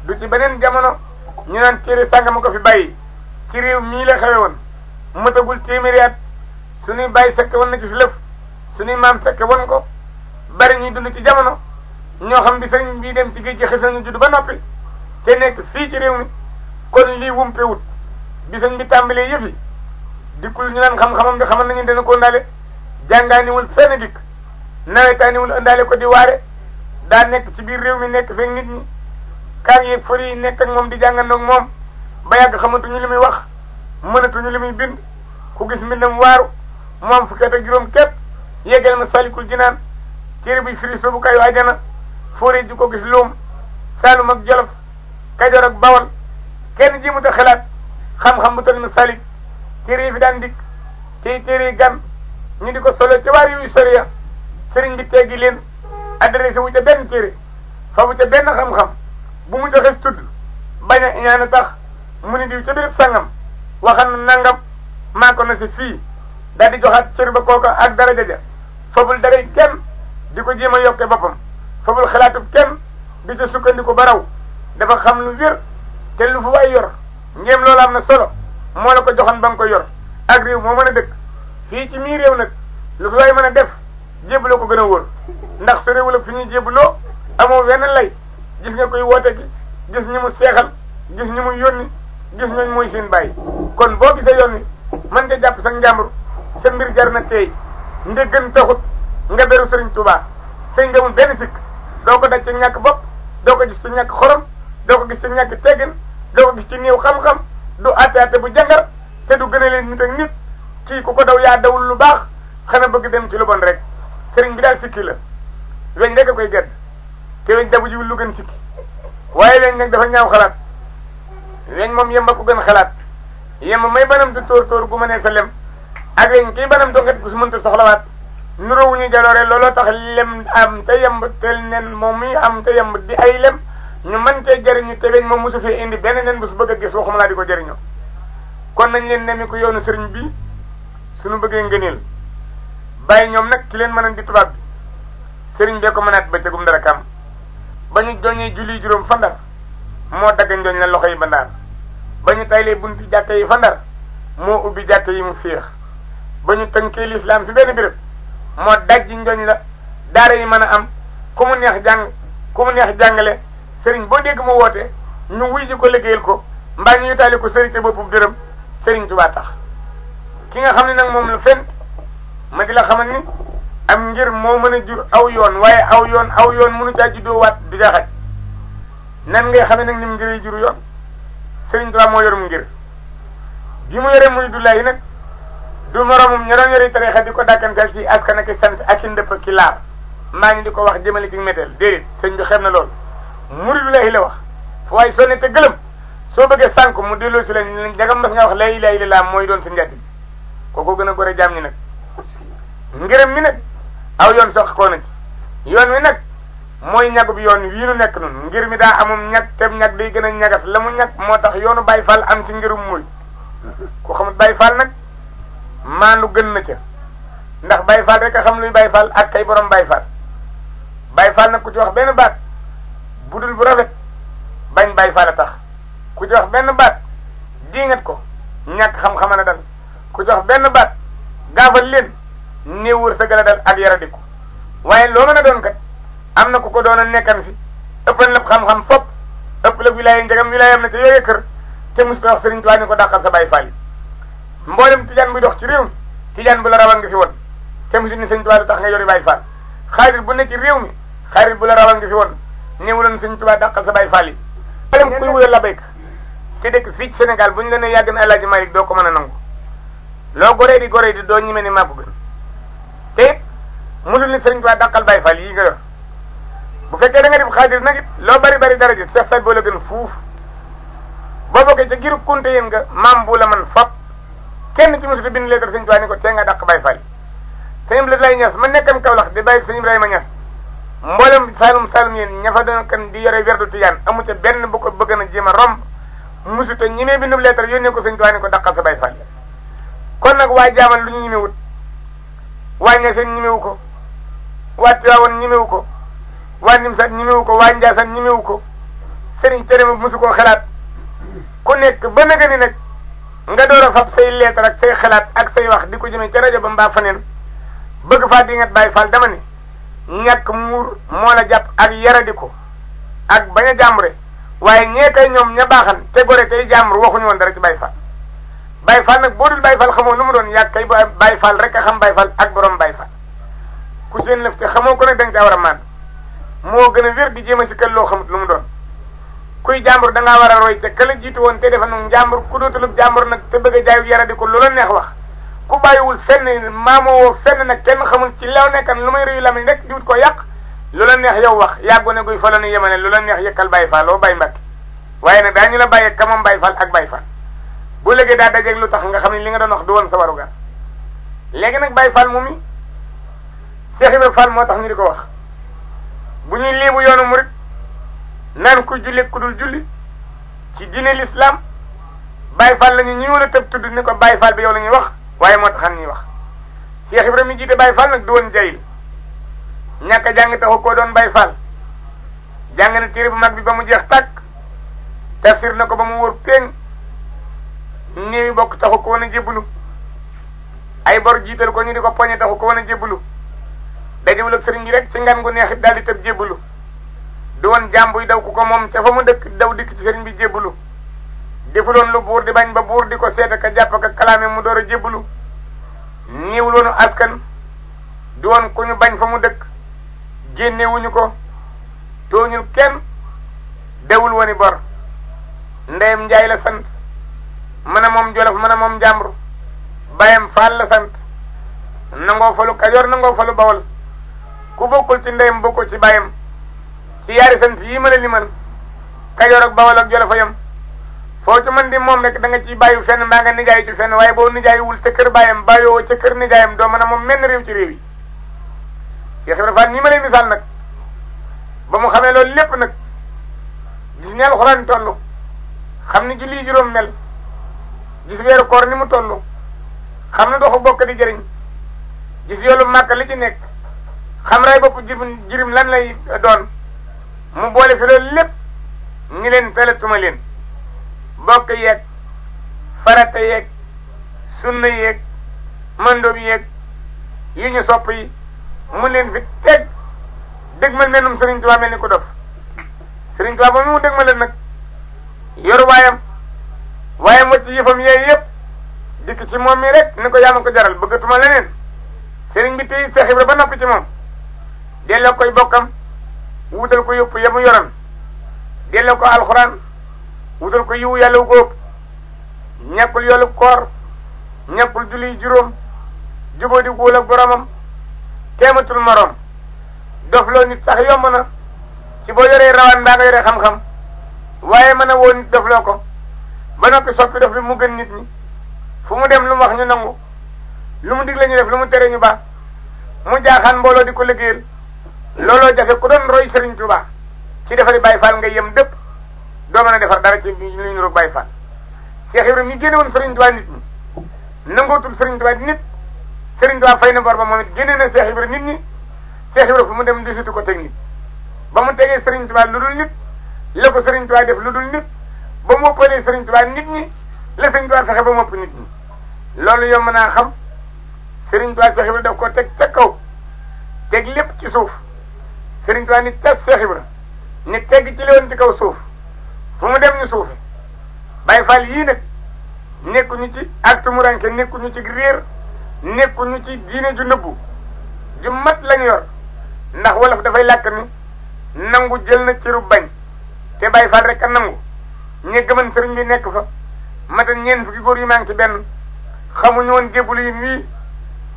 du ci beneen jamono ñu naan téere sàngama ko fi bàyyi ci réew mii la xewe woon mëtagul téeméeri at suñuy bàyyi fekke woon na ci si lëf suñuy maam fekke woon ko bari ñuy dund ci jamono ñoo xam bi sëriñ bii dem ci géej gi xis nañu judd ba noppi te nekk fii ci réew mi kon lii wumpewut bi sëñ bi tàmbalee yëfi dikkul ñu naan xam-xamam bi xamal nañu dana ko ëndaale jàngaaniwul fenn dikk nawetaaniwul ëndaale ko di waare daa nekk ci biir réew mi nekk feek nit ñi kaan yeeg fori yi nekk ak moom di jàngandoog moom ba yàgg xamatuñu li muy wax mënatuñu li muy bind ku gis mbindam waaru moom fukki at ak juróom képp yeggal ma salikul jinaan téere buy firi soobu kayu ajana fóoree ji ko gis luum saalum ak jolof kajoor ak bawol kenn ji mu ta xalaat xam-xam bu toll na salik téere yi fi daan dikk tey téere yi gan ñu di ko solo ca waar yu soriya sëriñ bi teggi leen adressé wu ca benn téere fa bu ca benn xam-xam bu mu joxe tudd bañ a ñaan tax mu ni diw ca béréb sangam waxal na nangam maa ko na si fii daal di joxaat cër ba kooka ak daraja ja fabul daray kenn di ko jéem a yokke boppam fabul xalaatub kenn di ca sukkandiku ba raw dafa xam lu wér te lu fu waay yor ngéem loolu am na solo moo la ko joxoon ba nga ko yor ak réew moo mën a dëkk fii ci mii réew nag lu fi waay mën a def jébbaloo ko gën a wóor ndax su réew la fi ñuy jébbaloo amoo wenn lay gis nga koy woote gi gis ñi mu seexal gis ñi mu yónni gis ñooñ mooy seen bàyyi kon boo gisee yoon wi mën nga jàpp sa njàmbur sa mbir jar na teey ndéggan taxut nga beru sëriñ Tuubaa sëñ nga mun benn sikk doo ko daj ci ñàkk bopp doo ko gis ci ñàkk xorom doo ko gis ci ñàkk teggin doo ko gis ci néew xam-xam du atte bu jangar te du gën a leen nit ak nit kii ku ko daw yaa dawul lu baax xana bëgg dem ci lu bon rek sëriñ bi daal sikki la weñ rek a koy gedd te weñ dabu jiwul lu gën sikki waaye weñ nag dafa ñaaw xalaat weñ moom yemba ko gën xalaat yemba may banam du tóor gu ma nee sa lem ak weñ kii banam donget gu su mënta soxlawaat nuróowu ñu jaloore looloo tax lem am te yemb tel nen moom mi am te yemb di ay lem ñu mën cee jëriñu te weñ moom mosu fee indi benn nen bu su bëgg a gis waxuma laa di ko jëriñoo kon nañ leen nemi ko yoonu sëriñ bi suñu bëggee ngëneel bàyyi ñoom nag ki leen mën a di tubaab bi sëriñ bee ko mënaat bëccëgum dara kam ba ñu joñee julli juróom fa Ndar moo dagg njooñ la loxo yi ba Ndar ba ñu taylee bunti jàkka yi fa Ndar moo ubbi jàkka yi mu féex ba ñu tënkee lislaam fi benn béréb moo dajji njooñ la daara yi mën a am ku mu neex jàng ku mu neex jàngale sëriñ boo dégg mu woote ñu wuy ji ko liggéeyal ko mbaa ñu yutaali ko sëriñ te boppu dërëm sëriñ Tuubaa tax ki nga xam ne nag moom la fent ma di la xamal ni am ngir moo mën a jur aw yoon waaye aw yoon mënu caa juddoo waat di ca xaj nan ngay xamee nag ni mu ngir juru yoon sëriñ Tuubaa moo yorum ngir bi mu yore muy dulaay nag du moromum ña doon yore tariixa di ko dàkkantal ci askan ak sant ak i ndëpp ki laar maa ngi di ko wax jëmale ci méteel déedéet sëñ bi xem na loolu muridulaahi la wax fu waaye soo ne te gëlëm soo bëggee sànk mu delloo si leen njagam mas nga wax laa ilaaha illallaah mooy doon sa njàtt bi kooku gën a gore jaam ñi nag ngërëm mi nag aw yoon sox koo na ci yoon wi nag mooy ñag bi yoon wii nu nekk nun ngir mi daa amum ñag te ñag day gën a ñagas la mu ñag moo tax yoonu Baay Faal am ci ngirum muy ku xamul Baay Faal nag maandu gën na ca ndax Baay Faal rek a xam luy Baay Faal ak kay borom Baay Faal Baay Faal nag ku ci wax benn baat bu dul bu rafet bañ Baay Faal a tax ku ci wax benn baat diingat ko ñàkk xam-xama na dal ku ci wax benn baat gaafal leen néew wër sa gën a dal ak yaradiku waaye loo mën a doon kat am na ku ko doon a nekkan fi ëppan lépp xam-xam fopp ëpp la wilaaya njagam wilaayam na ca yooyee kër te mos ta wax Sëriñ Tuubaa ni ko dàqal sa Baay Faal yi mboolem tijaan buy dox ci réew mi tijaan bu la rawal nga fi woon te mosu ni Sëriñ Tuubaa lu tax nga yori Baay Faal xaarit bu nekk ci réew mi xaarit bu la rawal nga fi woon néewuloon Sëriñ Tuubaa dàqal sa Baay Faal yi mboolem kuy wuyal la béyk te dëkk fii ci Sénégal bu ñu la ne yàgg na Alaaji Malick doo ko mën a nangu loo goree di doo ñime ni maa ko gën te it mënul ni Sëriñ Tuubaa dàqal Baay Faal yi nga yor bu fekkee da nga def xaadir nag it loo bari daraja Seex Faal boo la gën fuuf boo bokkee ca giru kunte yéen nga maam bu la man fop kenn ci mosuta bind lettre Sëriñ Tuubaa ni ko tee nga dàq Baay Faal sëñ Abdoulaye Niass ma nekkam Kawlax di bàyyi sëñ Ibrahima Niass mboolem Saalum yéen ña fa doon kan di yore werdu Tijaan amu ca benn bu ko bëgg na jéem a romb mosuta ñimee bindu lettre yónnee ko Sëriñ Tuubaa ni ko dàqal sa Baay Faal kon nag waa jaamal lu ñu ñimewut waa Ñaseen ñimewu ko waa Tiwaawan ñimewu ko waa Nimsaat ñimewu ko waa Njaasaan ñimewu ko sëriñ tere ma mosu koo xalaat ku nekk ba naga ni nag nga door a fab say leetar ak say xalaat ak say wax di ko jëmee ca rajo ba mbaa faneen bëgg faa dingat Baay Faal dama ni ñàkk muur moo la jàpp ak yaradi ko ak bañ a jàmbure waaye ñee kay ñoom ña baaxan te gore tey jàmbur waxuñu woon dara ci Baay Faal Baay Faal nag boo dul Baay Faal xamoo lu mu doon yàgg kay Baay Faal rek a xam Baay Faal ak borom Baay Faal ku seen lëf te xamoo ko nag danga caa war a maan moo gën a wér di jéem a si kër loo xamut lu mu doon kuy jàmbur dangaa war a roy te kala jiitu woon te defa nag jàmbur ku dootalub jàmbur nag te bëgg a jaayu yaradi ko lu la neex wax ku bàyyiwul fenn maamoo fenn nag kenn xamul ci lew nekkan lu may réyu lamiñ rek di wut ko yàq lu la neex yow wax yàggu ne guy fa la nu yemane lu la neex yëkkal Baay Faal loo bàyyi mbàkki waaye nag daañu la bàyyi ka moom Baay Faal ak Baay Faal bu léegi daa dajeeg lu tax nga xam ne li nga doon wax du woon sa warugar léegi nag Baay Faal moom i Cheikh Ibrahima Fall moo tax ñu di ko wax bu ñuy léebu yoonu murit naan ku julli ku dul julli ci diine l'islam Baay Faal la ñu ñëwoon a tëb tudd ni ko Baay Faal bi yow la ñuy wax waaye moo taxan ñuy wax Cheikh Ibrahima mi jiite Baay Faal nag du woon jayil ñàkk a jàng taxu koo doon Baay Faal jàng na téere bu mag bi ba mu jeex tàkk tafsir na ko ba mu wóor péng néewi bokk taxu ko woon a jébbalu ay bor jiital ko ñu di ko poñe taxu ko woon a jébbalu dajewul ak sëriñ bi rek ci ngan gu neexit daal di tëb jébbalu du woon jàmbuy daw ku ko moom ca fa mu dëkk daw dikk ci sëriñ bi jébbalu defuloon lu buur di bañ ba buur di ko seet ka jàpp ka kalaame mu door a jébbalu niiwul woonu askan du woon ku ñu bañ fa mu dëkk génnewuñu ko tooñul kenn dewul woni bor ndeyam njaay la sant mën a moom jolof mën a moom njàmbur bayam faal la sant nangoo falu kajoor nangoo falu bawol ku bokkul ci ndeyam bokkul ci bayam ci yaari sant yii mën a limal kajoor ak bawol ak jolof a yam foo ci mën di moom rek da nga ciy bàyyi fenn mbaa nga nijaayu ci fenn waaye boo nijaayiwul ca kër bàyyam bàyyoo ca kër nijaayam doo mën a moom menn réew ci réew yi Cheikh Ibra Fall nii ma lay misaal nag ba mu xamee loolu lépp nag gis ne alxuraan toll xam ni julli juróom mel gis weeru koor ni mu toll xam ne doxu bokk di jëriñ gis yoolu màkk li ci nekk xam ray bopp jirim lan lay doon mu boole fi loolu lépp ñi leen talatuma leen bokk yeeg farata yeeg sunna yeeg mando bi yeeg yu ñu sopp yi mu leen fi teg dëgg mal mennum Sëriñ Tuubaa mel ni ko dof Sëriñ Tuubaa ba mu dëgg ma leen nag yoru waayam wacc yëfam yee yëpp dikk ci moom mi rek ni ko yaa ma ko jaral bëggatuma leneen sëriñ bi tey Seex Ibra ba noppi ci moom delloo koy bokkam wutal ko yëpp yamu yoran delloo ko alxuraan wutal ko yiwu yàlla wu góob ñàkkul yoolu koor ñàkkul julli juróom jubóo di góol ak boromam teematul moroom dof loo nit sax yomb na ci boo yoree rawaan mbaa nga yoree xam-xam waaye mën a woo nit dof loo ko ba noppi soppi dof bi mu gën nit ñi fu mu dem lu mu wax ñu nangu lu mu digle ñu def lu mu tere ñu baax mu jaaxaan mbooloo di ko liggéeyal looloo jafe ku doon roy Sëriñ Tuubaa ci defari Baay Faal nga yem dëpp doo mën a defar dara ci lu ñu roog Baay Faal Cheikh Ibrahima mi génne woon Sëriñ Tuubaa nit ñi nangootul Sëriñ Tuubaa nit Sëriñ Tuubaa fay na bor ba moom it génne na Cheikh Ibrahima nit ñi Cheikh Ibrahima fu mu dem disutu ko teg nit ba mu tegee Sëriñ Tuubaa lu dul nit la ko Sëriñ Tuubaa def lu dul nit ba mu ëppalee Sëriñ Tuubaa nit ñi la Sëriñ Tuubaa fexe ba mu ëpp nit ñi loolu yomb naa xam Sëriñ Tuubaa Cheikh Ibrahima daf ko teg ca kaw teg lépp ci suuf Sëriñ Tuubaa nit ca Cheikh Ibrahima nit tegg ci lewoon ci kaw suuf fu mu dem ñu suufe Baay Faal yii nag nekkuñu ci ak tumuranke nekkuñu ci réer nekkuñu ci diine ju nëbbu ju mat lañu yor ndax wolof dafay làkk ni nangu jël na ciru bañ te Baay Faal rek a nangu ñe gëman sëriñ bi nekk fa matan ñeen fukki góor yu manqué benn xamuñu woon jébbalu yin wii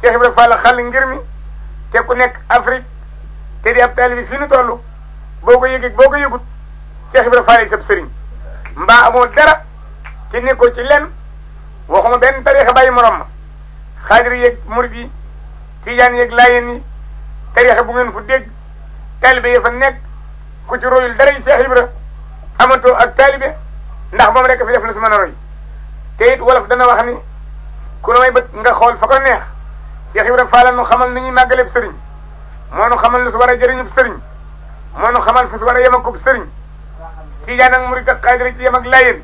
Cheikh Ibrahima Fall xàll ngir mi te ku nekk Afrique te di ab taalibe fi nu toll boo ko yëgee boo ko yëgut Cheikh Ibrahima Fall yi sab sëriñ mbaa amoo dara ci nekkoo ci lenn waxuma benn tariixa bàyyi morom ma xaadir yeeg murid yi tijaan yeeg laayeen yi tariixa bu ngeen fu dégg taalibe yi fa nekk ku ci royul dara yi Cheikh Ibrahima amatoo ak taalibe ndax moom rek fi def la su mën a roy te it wolof dana wax ni ku la may bët nga xool fa ko neex Cheikh Ibrahima Fall nu xamal ni ñuy màggaleeb sëriñ moo nu xamal lu su war a jëriñub sëriñ moo nu xamal fu su war a yem ak sëriñ tijaan ak murid ak xaadir ci yem ak laayeen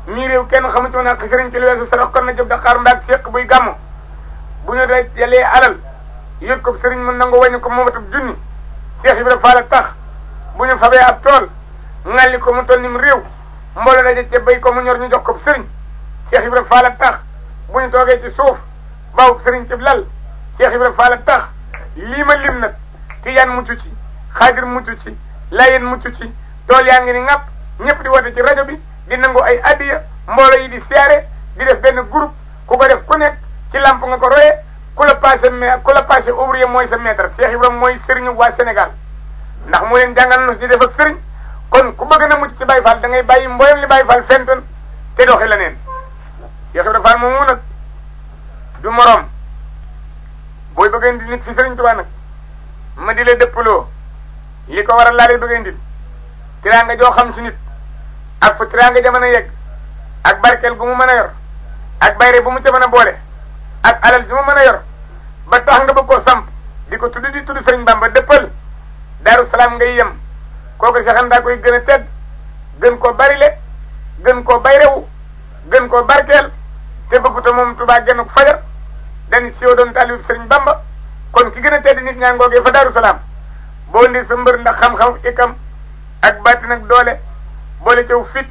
mii réew kenn xamuñu woon ak sëriñ ci lu weesu sarax kon na jëb Dakar mbaag fekk buy gàmmu bu ñu dee jëlee alal yët ko sëriñ mu nangu wàññi ko moomatub junni Cheikh Ibrahima Fall tax bu ñu fabee ab tool ŋàlli ko mu toll nim réew mbooloo daje ca béy ko mu ñor ñu jox ko sëriñ Cheikh Ibrahima Fall tax bu ñu toogee ci suuf bawub sëriñ ci lal Cheikh Ibrahima Fall tax lii ma lim nag tijaan mucc ci xaadir mucc ci layeen mucc ci tool yaa ngi ni ŋàpp ñëpp di woote ci rajo bi di nangu ay addiya mbooloo yi di siyaare di def benn groupe ku ko def ku nekk ci lamp nga ko royee ku la passé ouvrier mooy sa maître Cheikh Ibrahima mooy sëriñu waa Sénégal ndax mu leen jàngal nos di def ak sëriñ kon ku bëgg na mucc ci Baye Fall da ngay bàyyi mboolem li Baye Fall fentoon te doxi la neen Cheikh Ibrahima Fall moomu nag du moroom booy bëgg indi nit fi Sëriñ Tuubaa nag ma di la dëppaloo li ko waral laa lay bëgg indi tiraanga joo xam ci nit ak fu tiraanga ja mën a yegg ak barkeel gu mu mën a yor ak bayre bu mu ca mën a boole ak alal ju mu mën a yor ba tax nga bëgg koo samp di ko tudd di tudd Sëriñ Bamba dëppal Daaru Salaam ngay yem kooku saxan daa koy gën a tedd gën koo barile gën koo bayrewu gën koo barkeel te bëgguta moom Tuubaa genn fajar dañ siwo doon taalibu Sëriñ Bamba kon ki gën a tedd nit ñaa ngoogee fa Daaru Salaam boo ndi sa mbër ndax xam-xam ikam ak bàtti nag doole boole caw fit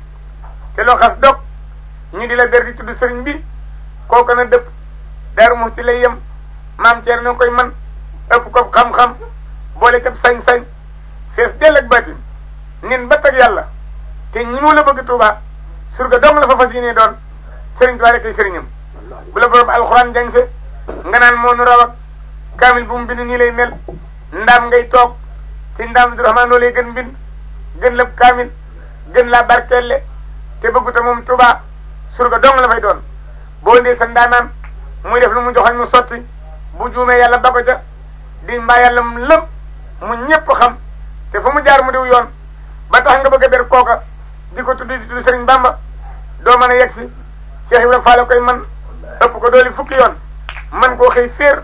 te loo xas dog ñu di la ber di tudd sëriñ bi kooku na dëpp Daaru Muxti lay yem maam Thierno koy man ëpp ko xam-xam boole ca sañ-sañ fees dell ak baatin nin ba teg yàlla te ñi mu la bëgg Tuuba surga dong la fa fas yéene doon sëriñ Tuuba rek ay sëriñam bu la borom alxuraan jañse nga naan moo nu raw ak kaamil bu mu bind nii lay mel ndaam ngay toog ci ndaam Abdourahmane loo lay gën bind gën la kaamil gën laa barkelle te bëgguta moom Tuuba surga dong la fay doon boo ndee sa ndaanaan muy def lu mu joxoñ mu sotti bu juumee yàlla ba ko ca di mbaa yàlla mu lëm mu ñëpp xam te fu mu jaar mu diw yoon ba tax nga bëgg a ber kooka di ko tudd di tudd Sëriñ Bamba doo mën a yegg si Cheikh Ibrahima Fall koy man ëpp ko dooli fukki yoon man koo xëy féer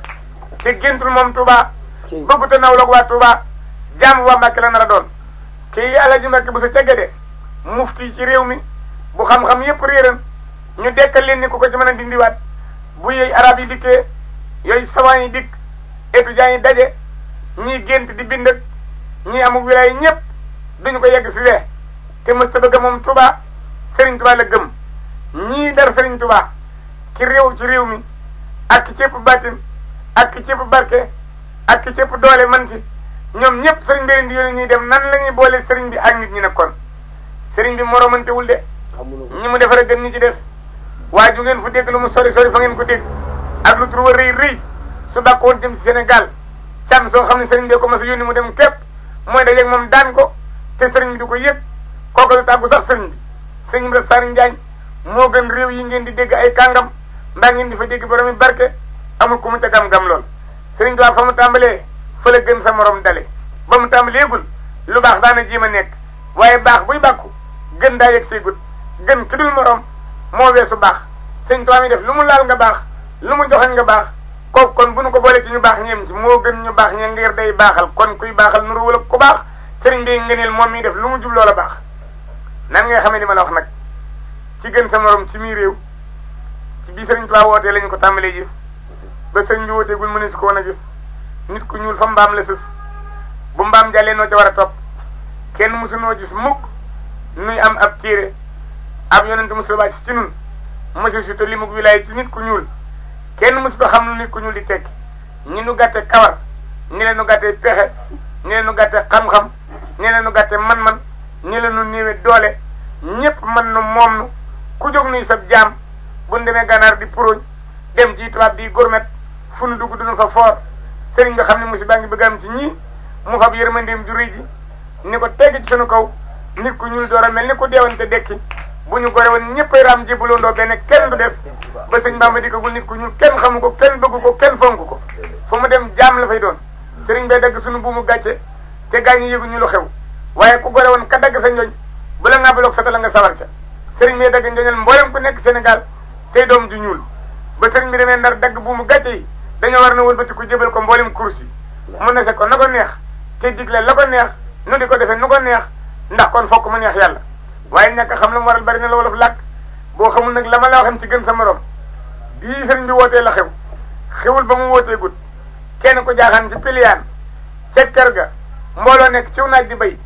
te géntul moom Touba bëgguta nawloog waa Touba jaamu waa Mbàkke la nar a doon kii Alaaji Mbàkke bu sa tegge de mufti ci réew mi bu xam-xam yépp réeran ñu dekkal leen ni ku ko ci mën a dindiwaat bu yooyu arab yi dikkee yooyu savant yi dikk étudiants yi daje ñii gént di bind ak ñii amul wilaay ñëpp duñu ko yegg fi wee te mës ta bëgg moom Touba Serigne Touba la gëm ñii dar Serigne Touba ci réew mi ak ki cépp bàttin ak ki cépp barke ak ki cépp doole man ci ñoom ñëpp Serigne bi leen di yónni ñuy dem nan la ñuy boole Serigne bi ak nit ñi nekkoon Serigne bi moromantewul de ñi mu defar a gën ñi ci des waaye ju ngeen fu dégg lu mu sori sori fa ngeen ko dégg ak lu tur wa rëy rëy su bàkkoon jëm ci Sénégal càmm soo xam ne Serigne bi ko mas a yónni mu dem képp mooy dajeeg moom daan ko te Serigne bi du ko yëg kooku du tàggu sax Serigne bi Serigne Ibrahima Sarr Njaañ moo gën réew yi ngeen di dégg ay kàngam mbaa ngeen di fa dégg borom yi barke amul ku mu ca gam-gam lool Serigne Touba fa mu tàmbalee fa la gën sa morom dale ba mu tàmbaleegul lu baax daana jéem a nekk waaye baax buy bàkku gën daa yegg seegut gën ki dul morom moo weesu baax Serigne Touba mi def lu mu laal nga baax lu mu joxañ nga baax kooku kon bu nu ko boole ci ñu baax ñeem ci moo gën ñu baax ñe ngir day baaxal kon kuy baaxal nuru wala ku baax Serigne bi ngëneel moom mi def lu mu jubloo la baax nan ngay xamee li ma la wax nag ci gën sa morom ci mii réew ci bii Serigne Touba wootee lañu ko tàmbalee gis ba sëriñ bi wooteegul mënees ko woon a gis nit ku ñuul fa mbaam la sës bu mbaam jàllee noo ca war a topp kenn mësu noo gis mukk nuy am ab téere ab yonent mësu wàcc ci nun mësu si te li mug wilaay ci nit ku ñuul kenn mësu ko xam lu nit ku ñuul di tekki ñi nu gàtte kawar ñi leen nu gàtte pexe ñi leen nu gàtte xam-xam ñi leen nu gàtte man-man ñi leen nu néewe doole ñépp mën nu moom nu ku jóg nuy sab jaam bu nu demee gànnaar di puróñ dem ci tubaab di gourmet fu nu dugg duñu fa foor sëriñ bi xam ne musiba ngi bëgg am ci ñii mu fab yërmandeem ju rëy ji ni ko tegg ci sunu kaw nit ku ñuul door a mel ni ku deewante dekki bu ñu gore woon ñëppay raam jébbalondoo benn kenn du def ba sëñ Bamba di ko gul nit ku ñuul kenn xamu ko kenn bëgg ko kenn fonk ko fu mu dem jaam la fay doon sëriñ bay dagg sunu buumu gàcce te gaañu yëgu ñu lu xew waaye ku gore woon ka dagg sa njoñ bu la nga baloog sa la nga sawar ca sëriñ bay dagg njoñal mboolem ku nekk Sénégal tey doom ju ñuul ba sëriñ bi demee Ndar dagg buumu gàcce yi dañoo war na wëlbati ko jébal ko mboolem kursi mu ne ko na ko neex te digle la ko neex nu di ko defee nu ko neex ndax kon fokk mu neex yàlla waaye ñàkk xam la mu waral bari na la wolof làkk boo xamul nag la ma la waxam ci gën sa morom bii sëriñ bi wootee la xewul ba mu wootee gut kenn ko jaaxaan ci piliyaan ca kër ga mbooloo nekk ciw naaj di béy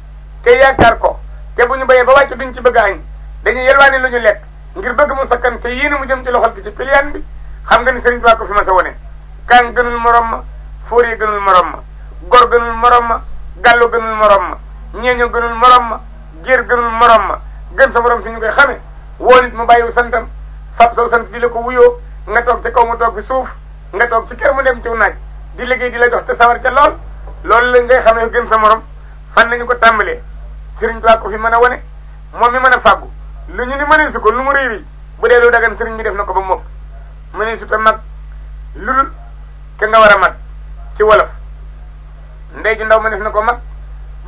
te yaakaar ko te bu ñu béyee ba wàcc duñ ci bëgg añ dañuy yelwaani lu ñu lekk ngir bëgg mu sakkan te yéene mu jëm ci loxol ki ci piliyaan bi xam nga ni sëriñ bi ko fi ma sa wone kaan gënul morom ma fóoree gënul morom ma gor gënul morom ma gàllu gënul morom ma ñeeño gënul morom ma géer gënul morom ma gën sa morom si ñu koy xamee woo nit mu bàyyiwu santam fab saw sant di la ko wuyoo nga toog ci kaw mu toog fi suuf nga toog ci kër mu dem ciw naaj di liggéey di la jox te sawar ca loolu la ngay xamee gën sa morom fan nañu ko tàmbalee sëriñ bi ko fi mën a wane moom mi mën a fàggu lu ñu ni mënee su ko lu mu réy bu dee lu dagan sëriñ bi def na ko ba moom mënee su ta mag lu dul ke nga war a mag ci wolof ndey ju ndaw mënees na ko mag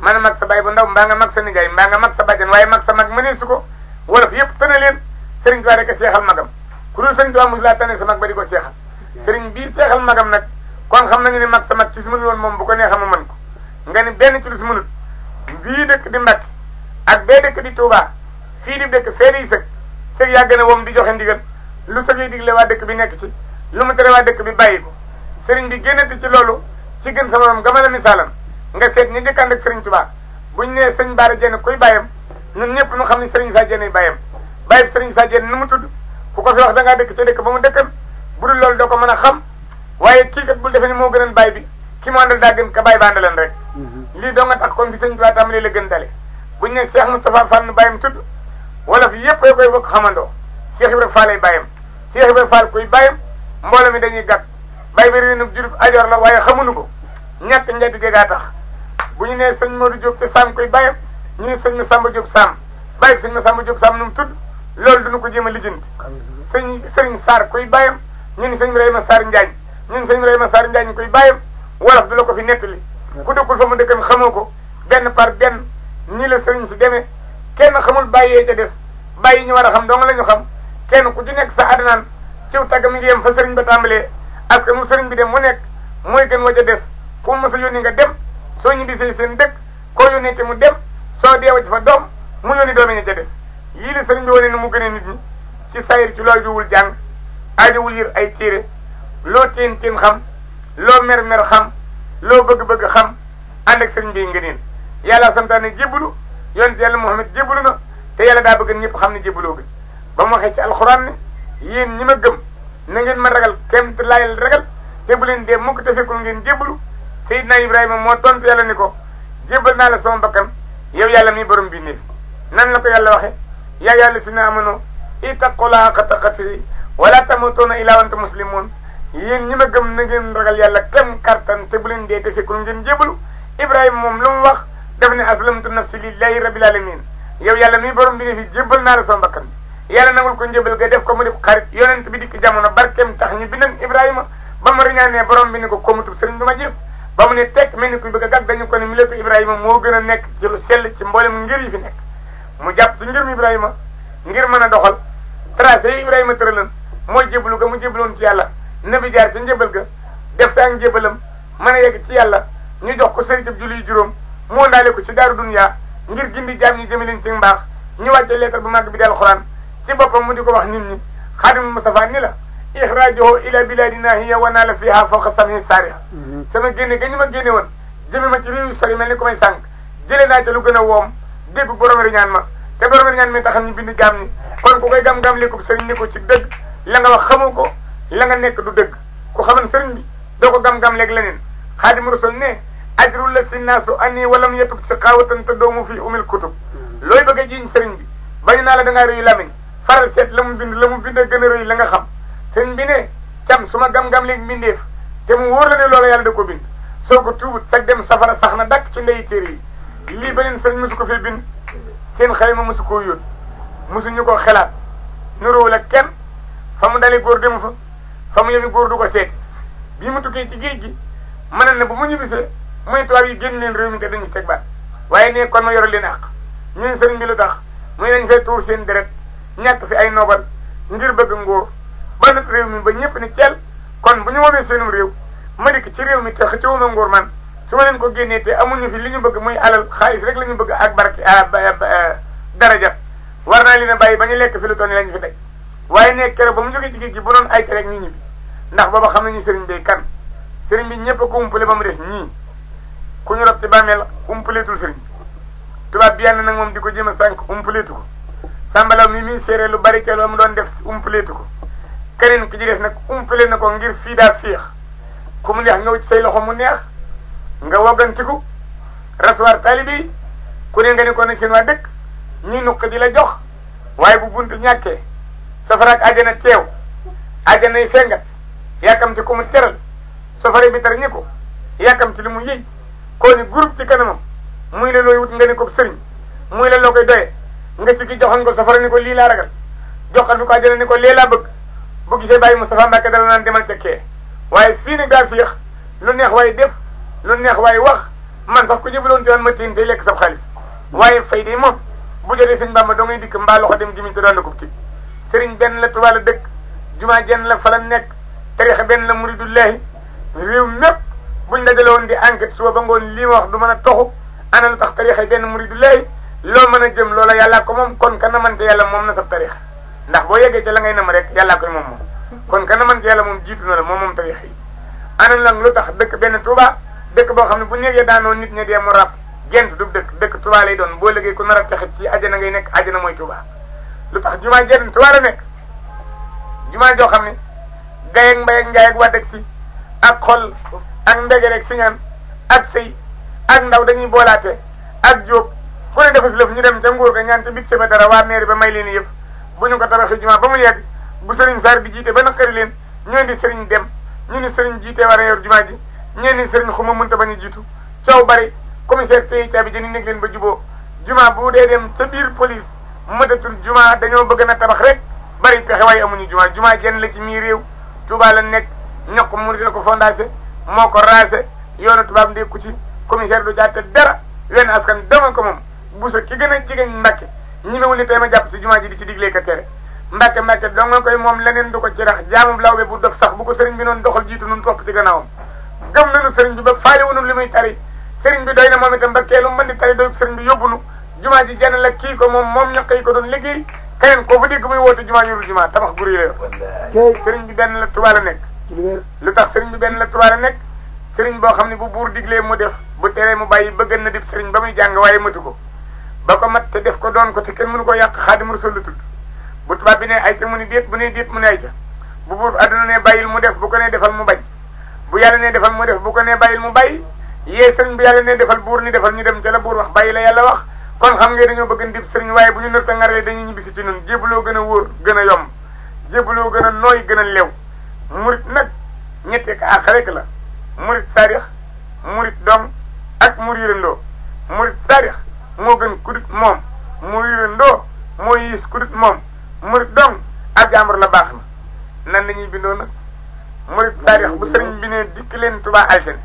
man a mag sa baay bu ndaw mbaa nga mag sa nijaay mbaa nga mag sa bàjjan waaye mag sa mag mënee su ko wolof yëpp tane leen sëriñ Tuubaa rek a seexal magam ku dul sëriñ Tuubaa mos laa tane sa mag ba di ko seexal sëriñ bii seexal magam nag kon xam nañu ne mag sa mag ci su mënul woon moom bu ko neexee mu mën ko nga ni benn ci lu su mënul bii dëkk di Mbàkke ak bee dëkk di Tuubaa fii di dëkk fee di sëg yaa gën a woom di joxe ndigal lu sëg yi digle waa dëkk bi nekk ci lu mu tere waa dëkk bi bàyyi ko sëriñ bi génnati ci loolu ci gën sa morom gama la misaalam nga seet ñi jëkkaan ak sëriñ Tuubaa buñ nee sëñ Baara Jenn kuy bàyyam ñun ñëpp ñu xam ne sëriñ Saa Jenn bàyyam bàyyi sëriñ Saa Jenn nu mu tudd ku ko fi wax da ngaa dëkk ca dëkk ba mu dëkkan bu dul loolu doo ko mën a xam waaye kii kat bul defe ni moo gënoon baay bi ki mu àndal daa gën ka baay ba àndalan rek lii doo nga tax kon fi sëñ Tuubaa tàmbalee la gën dale buñu ne Cheikh Moustapha Fall nu bàyyam tudd wala fi yëpp koy bokk xamandoo Cheikh Ibrahima Fall ay bàyyam Cheikh Ibrahima Fall kuy bàyyam mbooloo mi dañuy gàtt bàyyi ba réew nag jurub ajoor la waaye xamuñu ko ñàkk njëdd gégaa tax bu ñu nee sëñ Modou Diop te Sam koy bàyyam ñu ne sëñ Massamba Diop Sam bàyyi sëñ Massamba Diop Sam nu mu tudd loolu duñu ko jéem a lijjanti sëriñ Sarr koy bàyyam ñu ne sëñ Ibrahima Sarr Njaañ ñu ne sëñ Ibrahima Sarr Njaañ koy bàyyam wolof du la ko fi nettali ku dëkkul fa mu dëkkam xamoo ko benn par benn ñi la sëriñ si demee kenn xamul bàyyee ca def bàyyi ñu war a xam dong la ñu xam kenn ku ci nekk sa àddinaan ciw tagg mi ngi yem fa sëriñ ba tàmbalee parce que mu sëriñ bi dem mu nekk mooy gën waja def ku mu mos a yónni nga dem soo ñibbisee seen dëkk koo yónnee te mu dem soo deewa ci fa doom mu yónni doomi ña ca def yii la sëriñ bi wane ni mu gënee nit ñi ci sayir ci loo ajuwul jàng ajuwul yër ay téere loo teen xam loo mer xam loo bëgg-bëgg xam ànd ak sëriñ bi ngëneen yàlla santaane jébbalu yonent yàlla Muhammad jébbalu na te yàlla daa bëgg ñëpp xam ne jébbaloo bi ba mu waxee ci alxuraan ne yéen ñi ma gëm na ngeen ma ragal kenn te laayal ragal te bu leen dee mukk te fekkul ngeen jébbalu Seydina Ibrahima moo tontu yàlla ni ko jébbal naa la sama bakkan yow yàlla mi borom bi néef nan la ko yàlla waxe yaa yàlla si na amano ittaqullaha haqqa tuqaatihi wala tamutunna illaa wa antum muslimun yéen ñi ma gëm na ngeen ragal yàlla kem kartan te bu leen dee te fekkul ngeen jébbalu Ibrahima moom lu mu wax def ne aslamtu nafsi lillahi rabbil alamin yow yàlla mi borom bi ne fi jébbal naa la sama bakkan bi yàlla nangul ko njëbal ga def ko mu def xarit yonent bi dikk jamono barkeem tax ñu bindan Ibrahima ba mu riñaanee borom bi ni ko komutub sëriñ bi ma jëf ba mu ne tekk mel ni kuy bëgg a gàg dañu ko ne milatu Ibrahima moo gën a nekk ci lu sell ci mboolem ngir yi fi nekk mu jàpp ci ngir mi Ibrahima ngir mën a doxal tracé yi Ibrahima tëralan mooy jébbalu ga mu jébbaloon ci yàlla nabi jaar ci njëbal ga def sa ak njëbalam mën a yegg ci yàlla ñu jox ko sëriñ julli juróom moo ndaale ko ci daaru dunya ngir gindi jaam ñi jëme leen ci mbaax ñu wàcce leetar bu màgg bi di alxuraan ci boppam mu di ko wax nit ñi xaadimu Mustafa ni la ixraajoho ila biladina hiya wa naala fiha fawqa samhi saariha sama génne ga ñu ma génne woon jëme ma ci réew yu sori mel ni ko may sànq jëlee naa ca lu gën a woom dégg borom riñaan ma te borom riñaan mi taxam ñu bind jaam ñi kon ku koy gam-gam lékkub sëriñ ni ko ci dëgg la nga wax xamoo ko la nga nekk du dëgg ku xaman sëriñ bi doo ko gam-gam léeg leneen xaadimu rasul ne ajrul la si naasu anni walam yetub si xaawatan te doomu fii umil kutub looy bëgg a jiiñ sëriñ bi bañu naa la da ngaa rëyu lamiñ faral seet la mu bind a gën a rëy la nga xam sëriñ bi ne cam su ma gam-gam léegi mbindeef te mu wóor la ne loolu yàlla da ko bind soo ko tuubut sag dem safara sax na dakk ci ndeyi téere yi lii beneen sëriñ mosu ko fee bind seen xalima mosu koo yóot mosuñu ko xelaat nuróowul ak kenn fa mu dalee góor demu fa mu yemi góor du ko seeti bii mu tukkee ci géej gi mënal na bu mu ñibbisee muy tubaab yi génn leen réew mi te dañu teg baat waaye ne kon ma yoro leen àq ñun sëriñ bi lu tax muy dañ fay tuur seen deret ñàkk fi ay nobal ngir bëgg ngóor ba nag réew mi ba ñëpp ni ceel kon bu ñu woomee seenum réew ma dikk ci réew mi te xëccewuma ngóor man su ma leen ko génnee te amuñu fi li ñu bëgg muy alal xaalis rek la ñu bëgg ak barke daraja war naa leen a bàyyi ba ñu lekk fi lu toll ni lañu fi teg waaye ne keroog ba mu jógee ci géej gi bu doon ay rek ñu ñibbi ndax booba xam nañu sëriñ bi kan sëriñ bi ñëpp a ko umpale ba mu des ñii ku ñu rob ci bàmmeel umpaleetul sëriñ tubaab bi yàlla nag moom di ko jéem a sànq umpaleetu ko sàmbalaw mi séeree lu bari ca loo mu doon def umpaleetu ko keneen ki ci def nag umpale na ko ngir fii daa féex ku mu neex nga wut say loxo mu neex nga woggantiku rasuwaar taalibe yi ku ne nga ne ko ne seen waa dëkk ñuy nuq di la jox waaye bu buntu ñàkkee safara ak àjjana teew àjjana yi fengat yàkkamti ku mu teral safara bi tar ñi ko yàkkamti li mu yëy koo ni groupe ci kanamam muy la looy wut nga ne ko sëriñ muy la loo koy doyee nga ci gi joxoon ko safara ni ko lii laa ragal joxal bi ko àjjana ni ko lee laa bëgg bu gisee bàyyi Moustapha Mbacke dala naan demal ca kee waaye fii nag daa féex lu neex waaye def lu neex waaye wax man sax ku jëbaloon te woon ma tiin tey lekk sab xaalis waaye fay de moom bu jotee sëñ Bamba doo ngay dikk mbaa loxo dem gimiñ te doon la ko ci sëriñ benn la Tuubaa la dëkk jumaa jenn la fa la nekk tarixa benn la muridullahi réew mépp buñ dajale woon di enquête suba ba ngoon lii ma wax du mën a toxu ana lu tax tarixa benn muridullahi loo mën a jëm loola yàllaa ko moom kon ka namante yàlla moom na sab tarixa ndax boo yeggee ca la ngay nam rek yàllaa koy moom kon ka namante yàlla moom jiitu na la moom tarixa yi ana nag lu tax dëkk benn Tuubaa dëkk boo xam ne bu néegee daanoo nit ñi dee mu rab gent du dëkk Tuubaa lay doon boo liggéey ku nar a texit ci àjjana ngay nekk àjjana mooy Tuubaa lu tax jumaa jenn Tuubaa la nekk jumaa joo xam ne gay ak mbay ak njaay ak wàdd ak si ak xol ak mbégé rek siñaan ak sëy ak ndaw dañuy boolaate ak jóob ku ne dafa si lëf ñu dem ca nguur ga ñaan te bit ba dara waa mairie ba may leen yëf bu ñu ko tabaxee jumaa ba mu yegg bu sëriñ Sarr bi jiite ba naqari leen ñoo di sëriñ dem ñu ni sëriñ jiite war a yor jumaa ji ñeen ni sëriñ xuma mënta bañ a jiitu coow bari commissaire tey caabi jëni nekk leen ba juboo jumaa bu dee dem ca biir police mëtatul jumaa dañoo bëgg na tabax rek bari pexe waaye amuñu jumaa jenn la ci mii réew Touba la nekk ñokk murid la ko fondation moo ko raase yoonu tubaab ndékku ci commissaire du jàtte dara wenn askan demal ko moom bu sa ki gën a jigéen Mbàkke ñi mewul ni tey ma jàpp si jumaa ji di ci diglee ka tere Mbàkke doo nga koy moom leneen du ko ci rax jaamub lawbe bu dof sax bu ko sëriñ bi noonu doxal jiitu nun topp ci gannaawam gëm nañu sëriñ bi ba faale wunu li muy tari sëriñ bi doy na moom itam Mbàkke lu mën di tari doy sëriñ bi yóbbunu jumaa ji jenn la kii ko moom ñaq yi ko doon liggéey keneen koo fa dégg muy woote jumaa yorul jumaa tabax guri la yor sëriñ bi benn la Tuubaa la nekk lu tax sëriñ bi benn la Tuubaa la nekk sëriñ boo xam ne bu buur diglee mu def bu teree mu bàyyi bëgg na dib sëriñ ba muy jàng waaye matu ko ba ko mat te def ko doon ko te kenn mënu ko yàq Xaadimu Rasuul la tudd bu tubaab bi ne ay ca mu ni déet bu ne déet mu ne ay ca bu buur adduna ne bàyyil mu def bu ko ne defal mu bañ bu yàlla ne defal mu def bu ko ne bàyyil mu bàyyi yee sëriñ bi yàlla ne defal buur ni defal ñu dem ca la buur wax bàyyi la yàlla wax kon xam nga dañoo bëgg ndib sëriñ waaye bu ñu nërta ngarale dañuy ñibbisi ci ñun jébaloo gën a wóor gën a yomb jébaloo gën a nooy gën a lew murit nag ñetti ka àq rek la murit saadix murit dong ak murirandoo murit saadix moo gën kudut moom murirandoo moo yiis kudut moom murit dong ak jàmbur la baax na nan lañuy bindoo nag murit saadix bu sëriñ bi ne dikk leen Tuubaa altine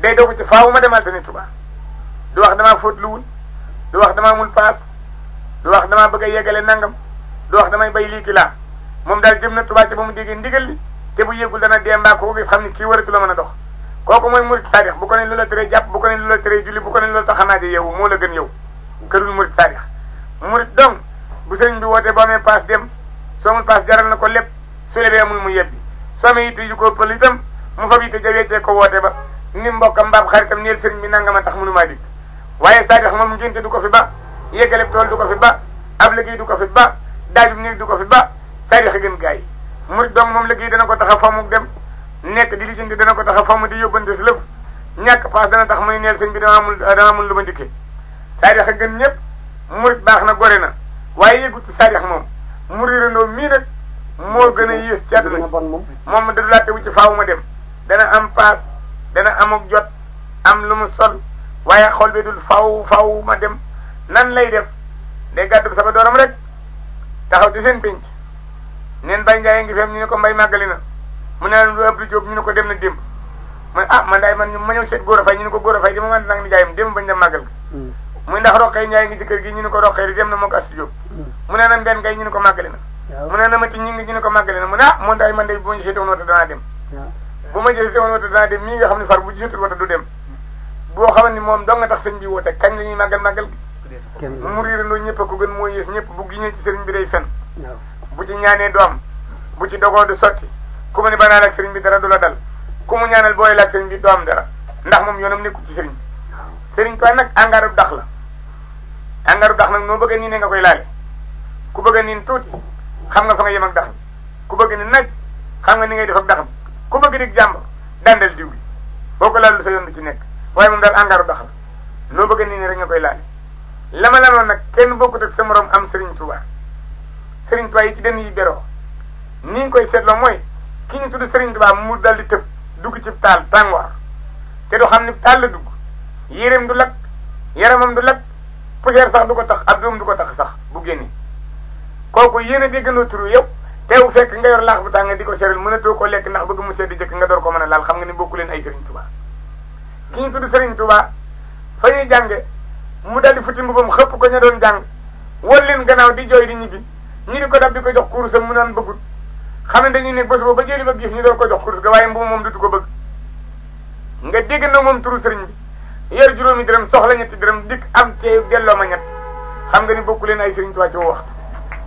day dogu ci faawu ma dem altine Tuubaa du wax damaa fóot luwul du wax damaa mun paas du wax damaa bëgg a yeggale nangam du wax damay bay lii ki laa moom daal jëm na Tuubaa ci ba mu déggee ndigal li te bu yëgul dana dee mbaa ko gis xam ni kii waratu la mën a dox kooku mooy murit saadix bu ko ne lu la teree jàpp bu ko ne lu la teree julli bu ko ne lu la tax a naaje yow moo la gën yow kërul murit saadix murit donc bu sëriñ bi wootee boo amee paas dem soo amul paas jaral na ko lépp su lebee amul mu yebbi soo amee yitte yu ko pël itam mu fa yitte jaweetee ko woote ba ni mbokkam mbaab xaritam neel sëriñ bi nanga ma tax mënumaa dikk waaye saadix moom ngénte du ko fi ba yeggaleb tool du ko fi ba ab liggéey du ko fi ba daajub néeg du ko fi ba saadix a gën gaa yi murit donc moom liggéey dana ko tax a famu dem nekk di lijjanti dana ko tax a famu di yóbbante si lëf ñàkk paas dana tax muy neel sëñ bi dama mun lu ma dikkee saadix a gën ñëpp murit baax na gore na waaye yëgut ci saadix moom murirandoo mii nag moo gën a yées ci àdduna moom da du laate wu ci faawu ma dem dana am paas dana amuk jot am lu mu sol waaye xol bi dul faaw ma dem nan lay def day gàddu sama dooram rek taxaw ci seen pénc neen bay njaay ngi fem ñu ne ko mbay màggali na mu ne lu Abdou Diop ñu ne ko dem na démb man man daay man ma ñëw seet góor a fay ñu ne ko góor a fay di ma man nag ni jaayam démb bañ dem màggal ga muy ndax roqee njaay ngi ci kër gi ñu ne ko roqee di dem na moo ko Astou Diop mu ne na mbenn ngay ñu ne ko màggali na mu ne na mati ñi ngi ñu ne ko màggali na mu ne moom daay man day bu ma gisee woon wata danaa dem bu ma gisee woon wata danaa dem mii nga xam ne far bu gisatul wata du dem boo xamante ni moom dong nga tax sëñ bi woote kañ la ñuy màggal gi mu riirandoo ñëpp a ko gën moo yées ñëpp bu giñee ci sëriñ bi day fen bu ci ñaanee du am bu ci dogoo du sotti ku mu ne ba naan ak sëriñ bi dara du la dal ku mu ñaanal booy la ak sëriñ bi du am dara ndax moom yoonam nekkul ci sëriñ bi sëriñ ko nag angaru dax la angaru dax nag noo bëgg a niin nga koy laale ku bëgg a niin tuuti xam nga fa nga yem ak dax bi ku bëgg ni naj xam nga ni ngay def ak dax bi ku bëgg dig jàmb dandal diw bi boo ko laal lu sa yoon du ci nekk waaye moom daal angaru dax la noo bëgg a niin rek nga koy laale lama lanoon nag kenn bokkut ak sa morom am sëriñ Tuubaa sëriñ Tuubaa yi ci den yi beroo ni nga koy seetloo mooy ki ñu tudd sëriñ Tuubaa mu dal di tëb dugg ci taal tàngoor te du xam ni taal la dugg yéreem du lakk yaramam du lakk poussière sax du ko tax ab doom du ko tax sax bu génnee kooku yéen a déggandoo turu yow teew fekk nga yor laax bu tàng di ko seral mënatoo ko lekk ndax bëgg mu sedd jëkk nga door ko mën a laal xam nga ni bokku leen ay sëriñ Tuubaa ki ñu tudd sëriñ Tuubaa fa ñuy jànge mu dal di futti mbubam xëpp ko ña doon jàng wol leen gannaaw di jooy di ñibbi ñi di ko dab di ko jox kurusam mu naan bëggut xam ne dañuy nekk bés ba ba jëli ba gis ñu doon ko jox kurus ga waaye mbubu moom dutu ko bëgg nga dégg na moom turu sëriñ bi yor juróomi dërëm soxla ñetti dërëm dikk am teew delloo ma ñett xam nga ni bokku leen ay sëriñ Tuubaa ci waxtu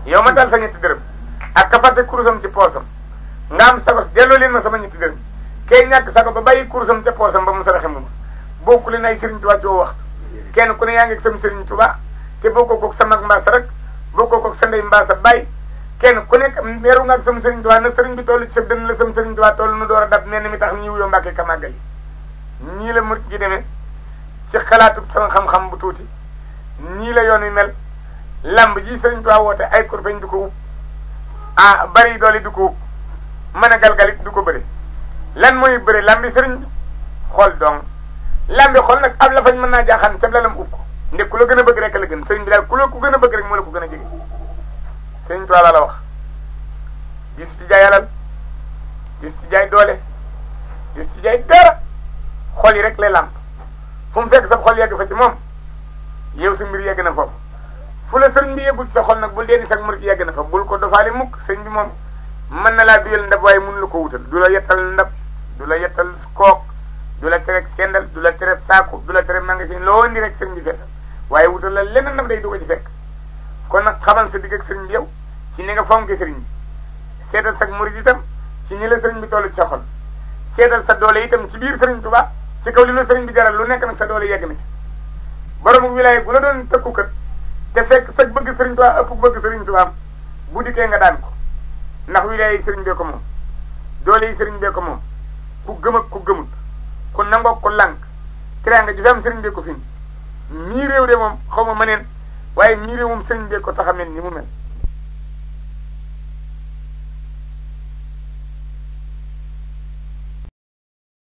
yow ma dal sa ñetti dërëm ak ka fàtte kurusam ci poosam nga am sagos delloo leen ma sama ñetti dërëm kay ñàkk sago ba bàyyi kurusam ca poosam ba mu saraxe moom bokku leen ay sëriñ Tuubaa ci waxtu kenn ku ne yaa ngi sam sëriñ Tuubaa te bokkoo koog sa mag mbaa sa rek bokkoo koog sa ndey mbaa sa baay kenn ku nekk meeru nga ak sam sëriñ Tuubaa nag sëriñ bi toll ci sa dënn la sam sëriñ Tuubaa toll nu door a dab nenn mi tax ñi wuyoo Mbàkke ka màggali ñii la murit gi demee ci xalaatu sama xam-xam bu tuuti nii la yoon wi mel lamb ji sëriñ Tuubaa woote ay kurpeñ du ko wub bari doole du ko wub mën a galgalit du ko bëre lan mooy bëre lambi sëriñ bi xool donc lambi xool nag ab la fañ mën naa jaaxaan ca lalam ub ko ndek ku la gën a bëgg rek la gën sëriñ bi daal ku gën a bëgg rek moo la ko gën a jege sëriñ Tuubaa la wax gis ci jaay alal gis ci jaay doole gis ci jaay dara xol yi rek lay làmp fu mu fekk sa xol yegg fa ci moom yow sa mbir yegg na foofu fu la sëriñ bi yeggul ci sa xol nag bul dee di sag murit yegg na fa bul ko dofaale mukk sëriñ bi moom mën na laa duyal ndab waaye mënu la ko wutal du la yettal ndab du la yettal kook du la tere kendal du la tere saaku du la tere magasin loo indi rek sëriñ bi feesal waaye wutal la leneen ndab day du ko ci fekk kon nag xamal sa digg ak sëriñ bi yow ci ni nga fonke sëriñ bi seetal sag murit itam ci ñi la sëriñ bi toll ci sa xol seetal sa doole itam ci biir sëriñ Tuubaa ci kaw li la sëriñ bi jaral lu nekk nag sa doole yegg na ci borom wilaaya bu la doon tëkku kat te fekk sag bëgg sëriñ Tuubaa ëpp bëgg sëriñ Tuubaa bu dikkee nga daan ko ndax wilaaya yi sëriñ bee ko moom doole yi sëriñ bee ko moom ku gëm ak ku gëmut ku nangoo ku lànk teraanga ju fi am sëriñ bee ko fi mii réew de moom xaw ma mëneen waaye mii réew moom sëriñ bee ko tax a mel ni mu mel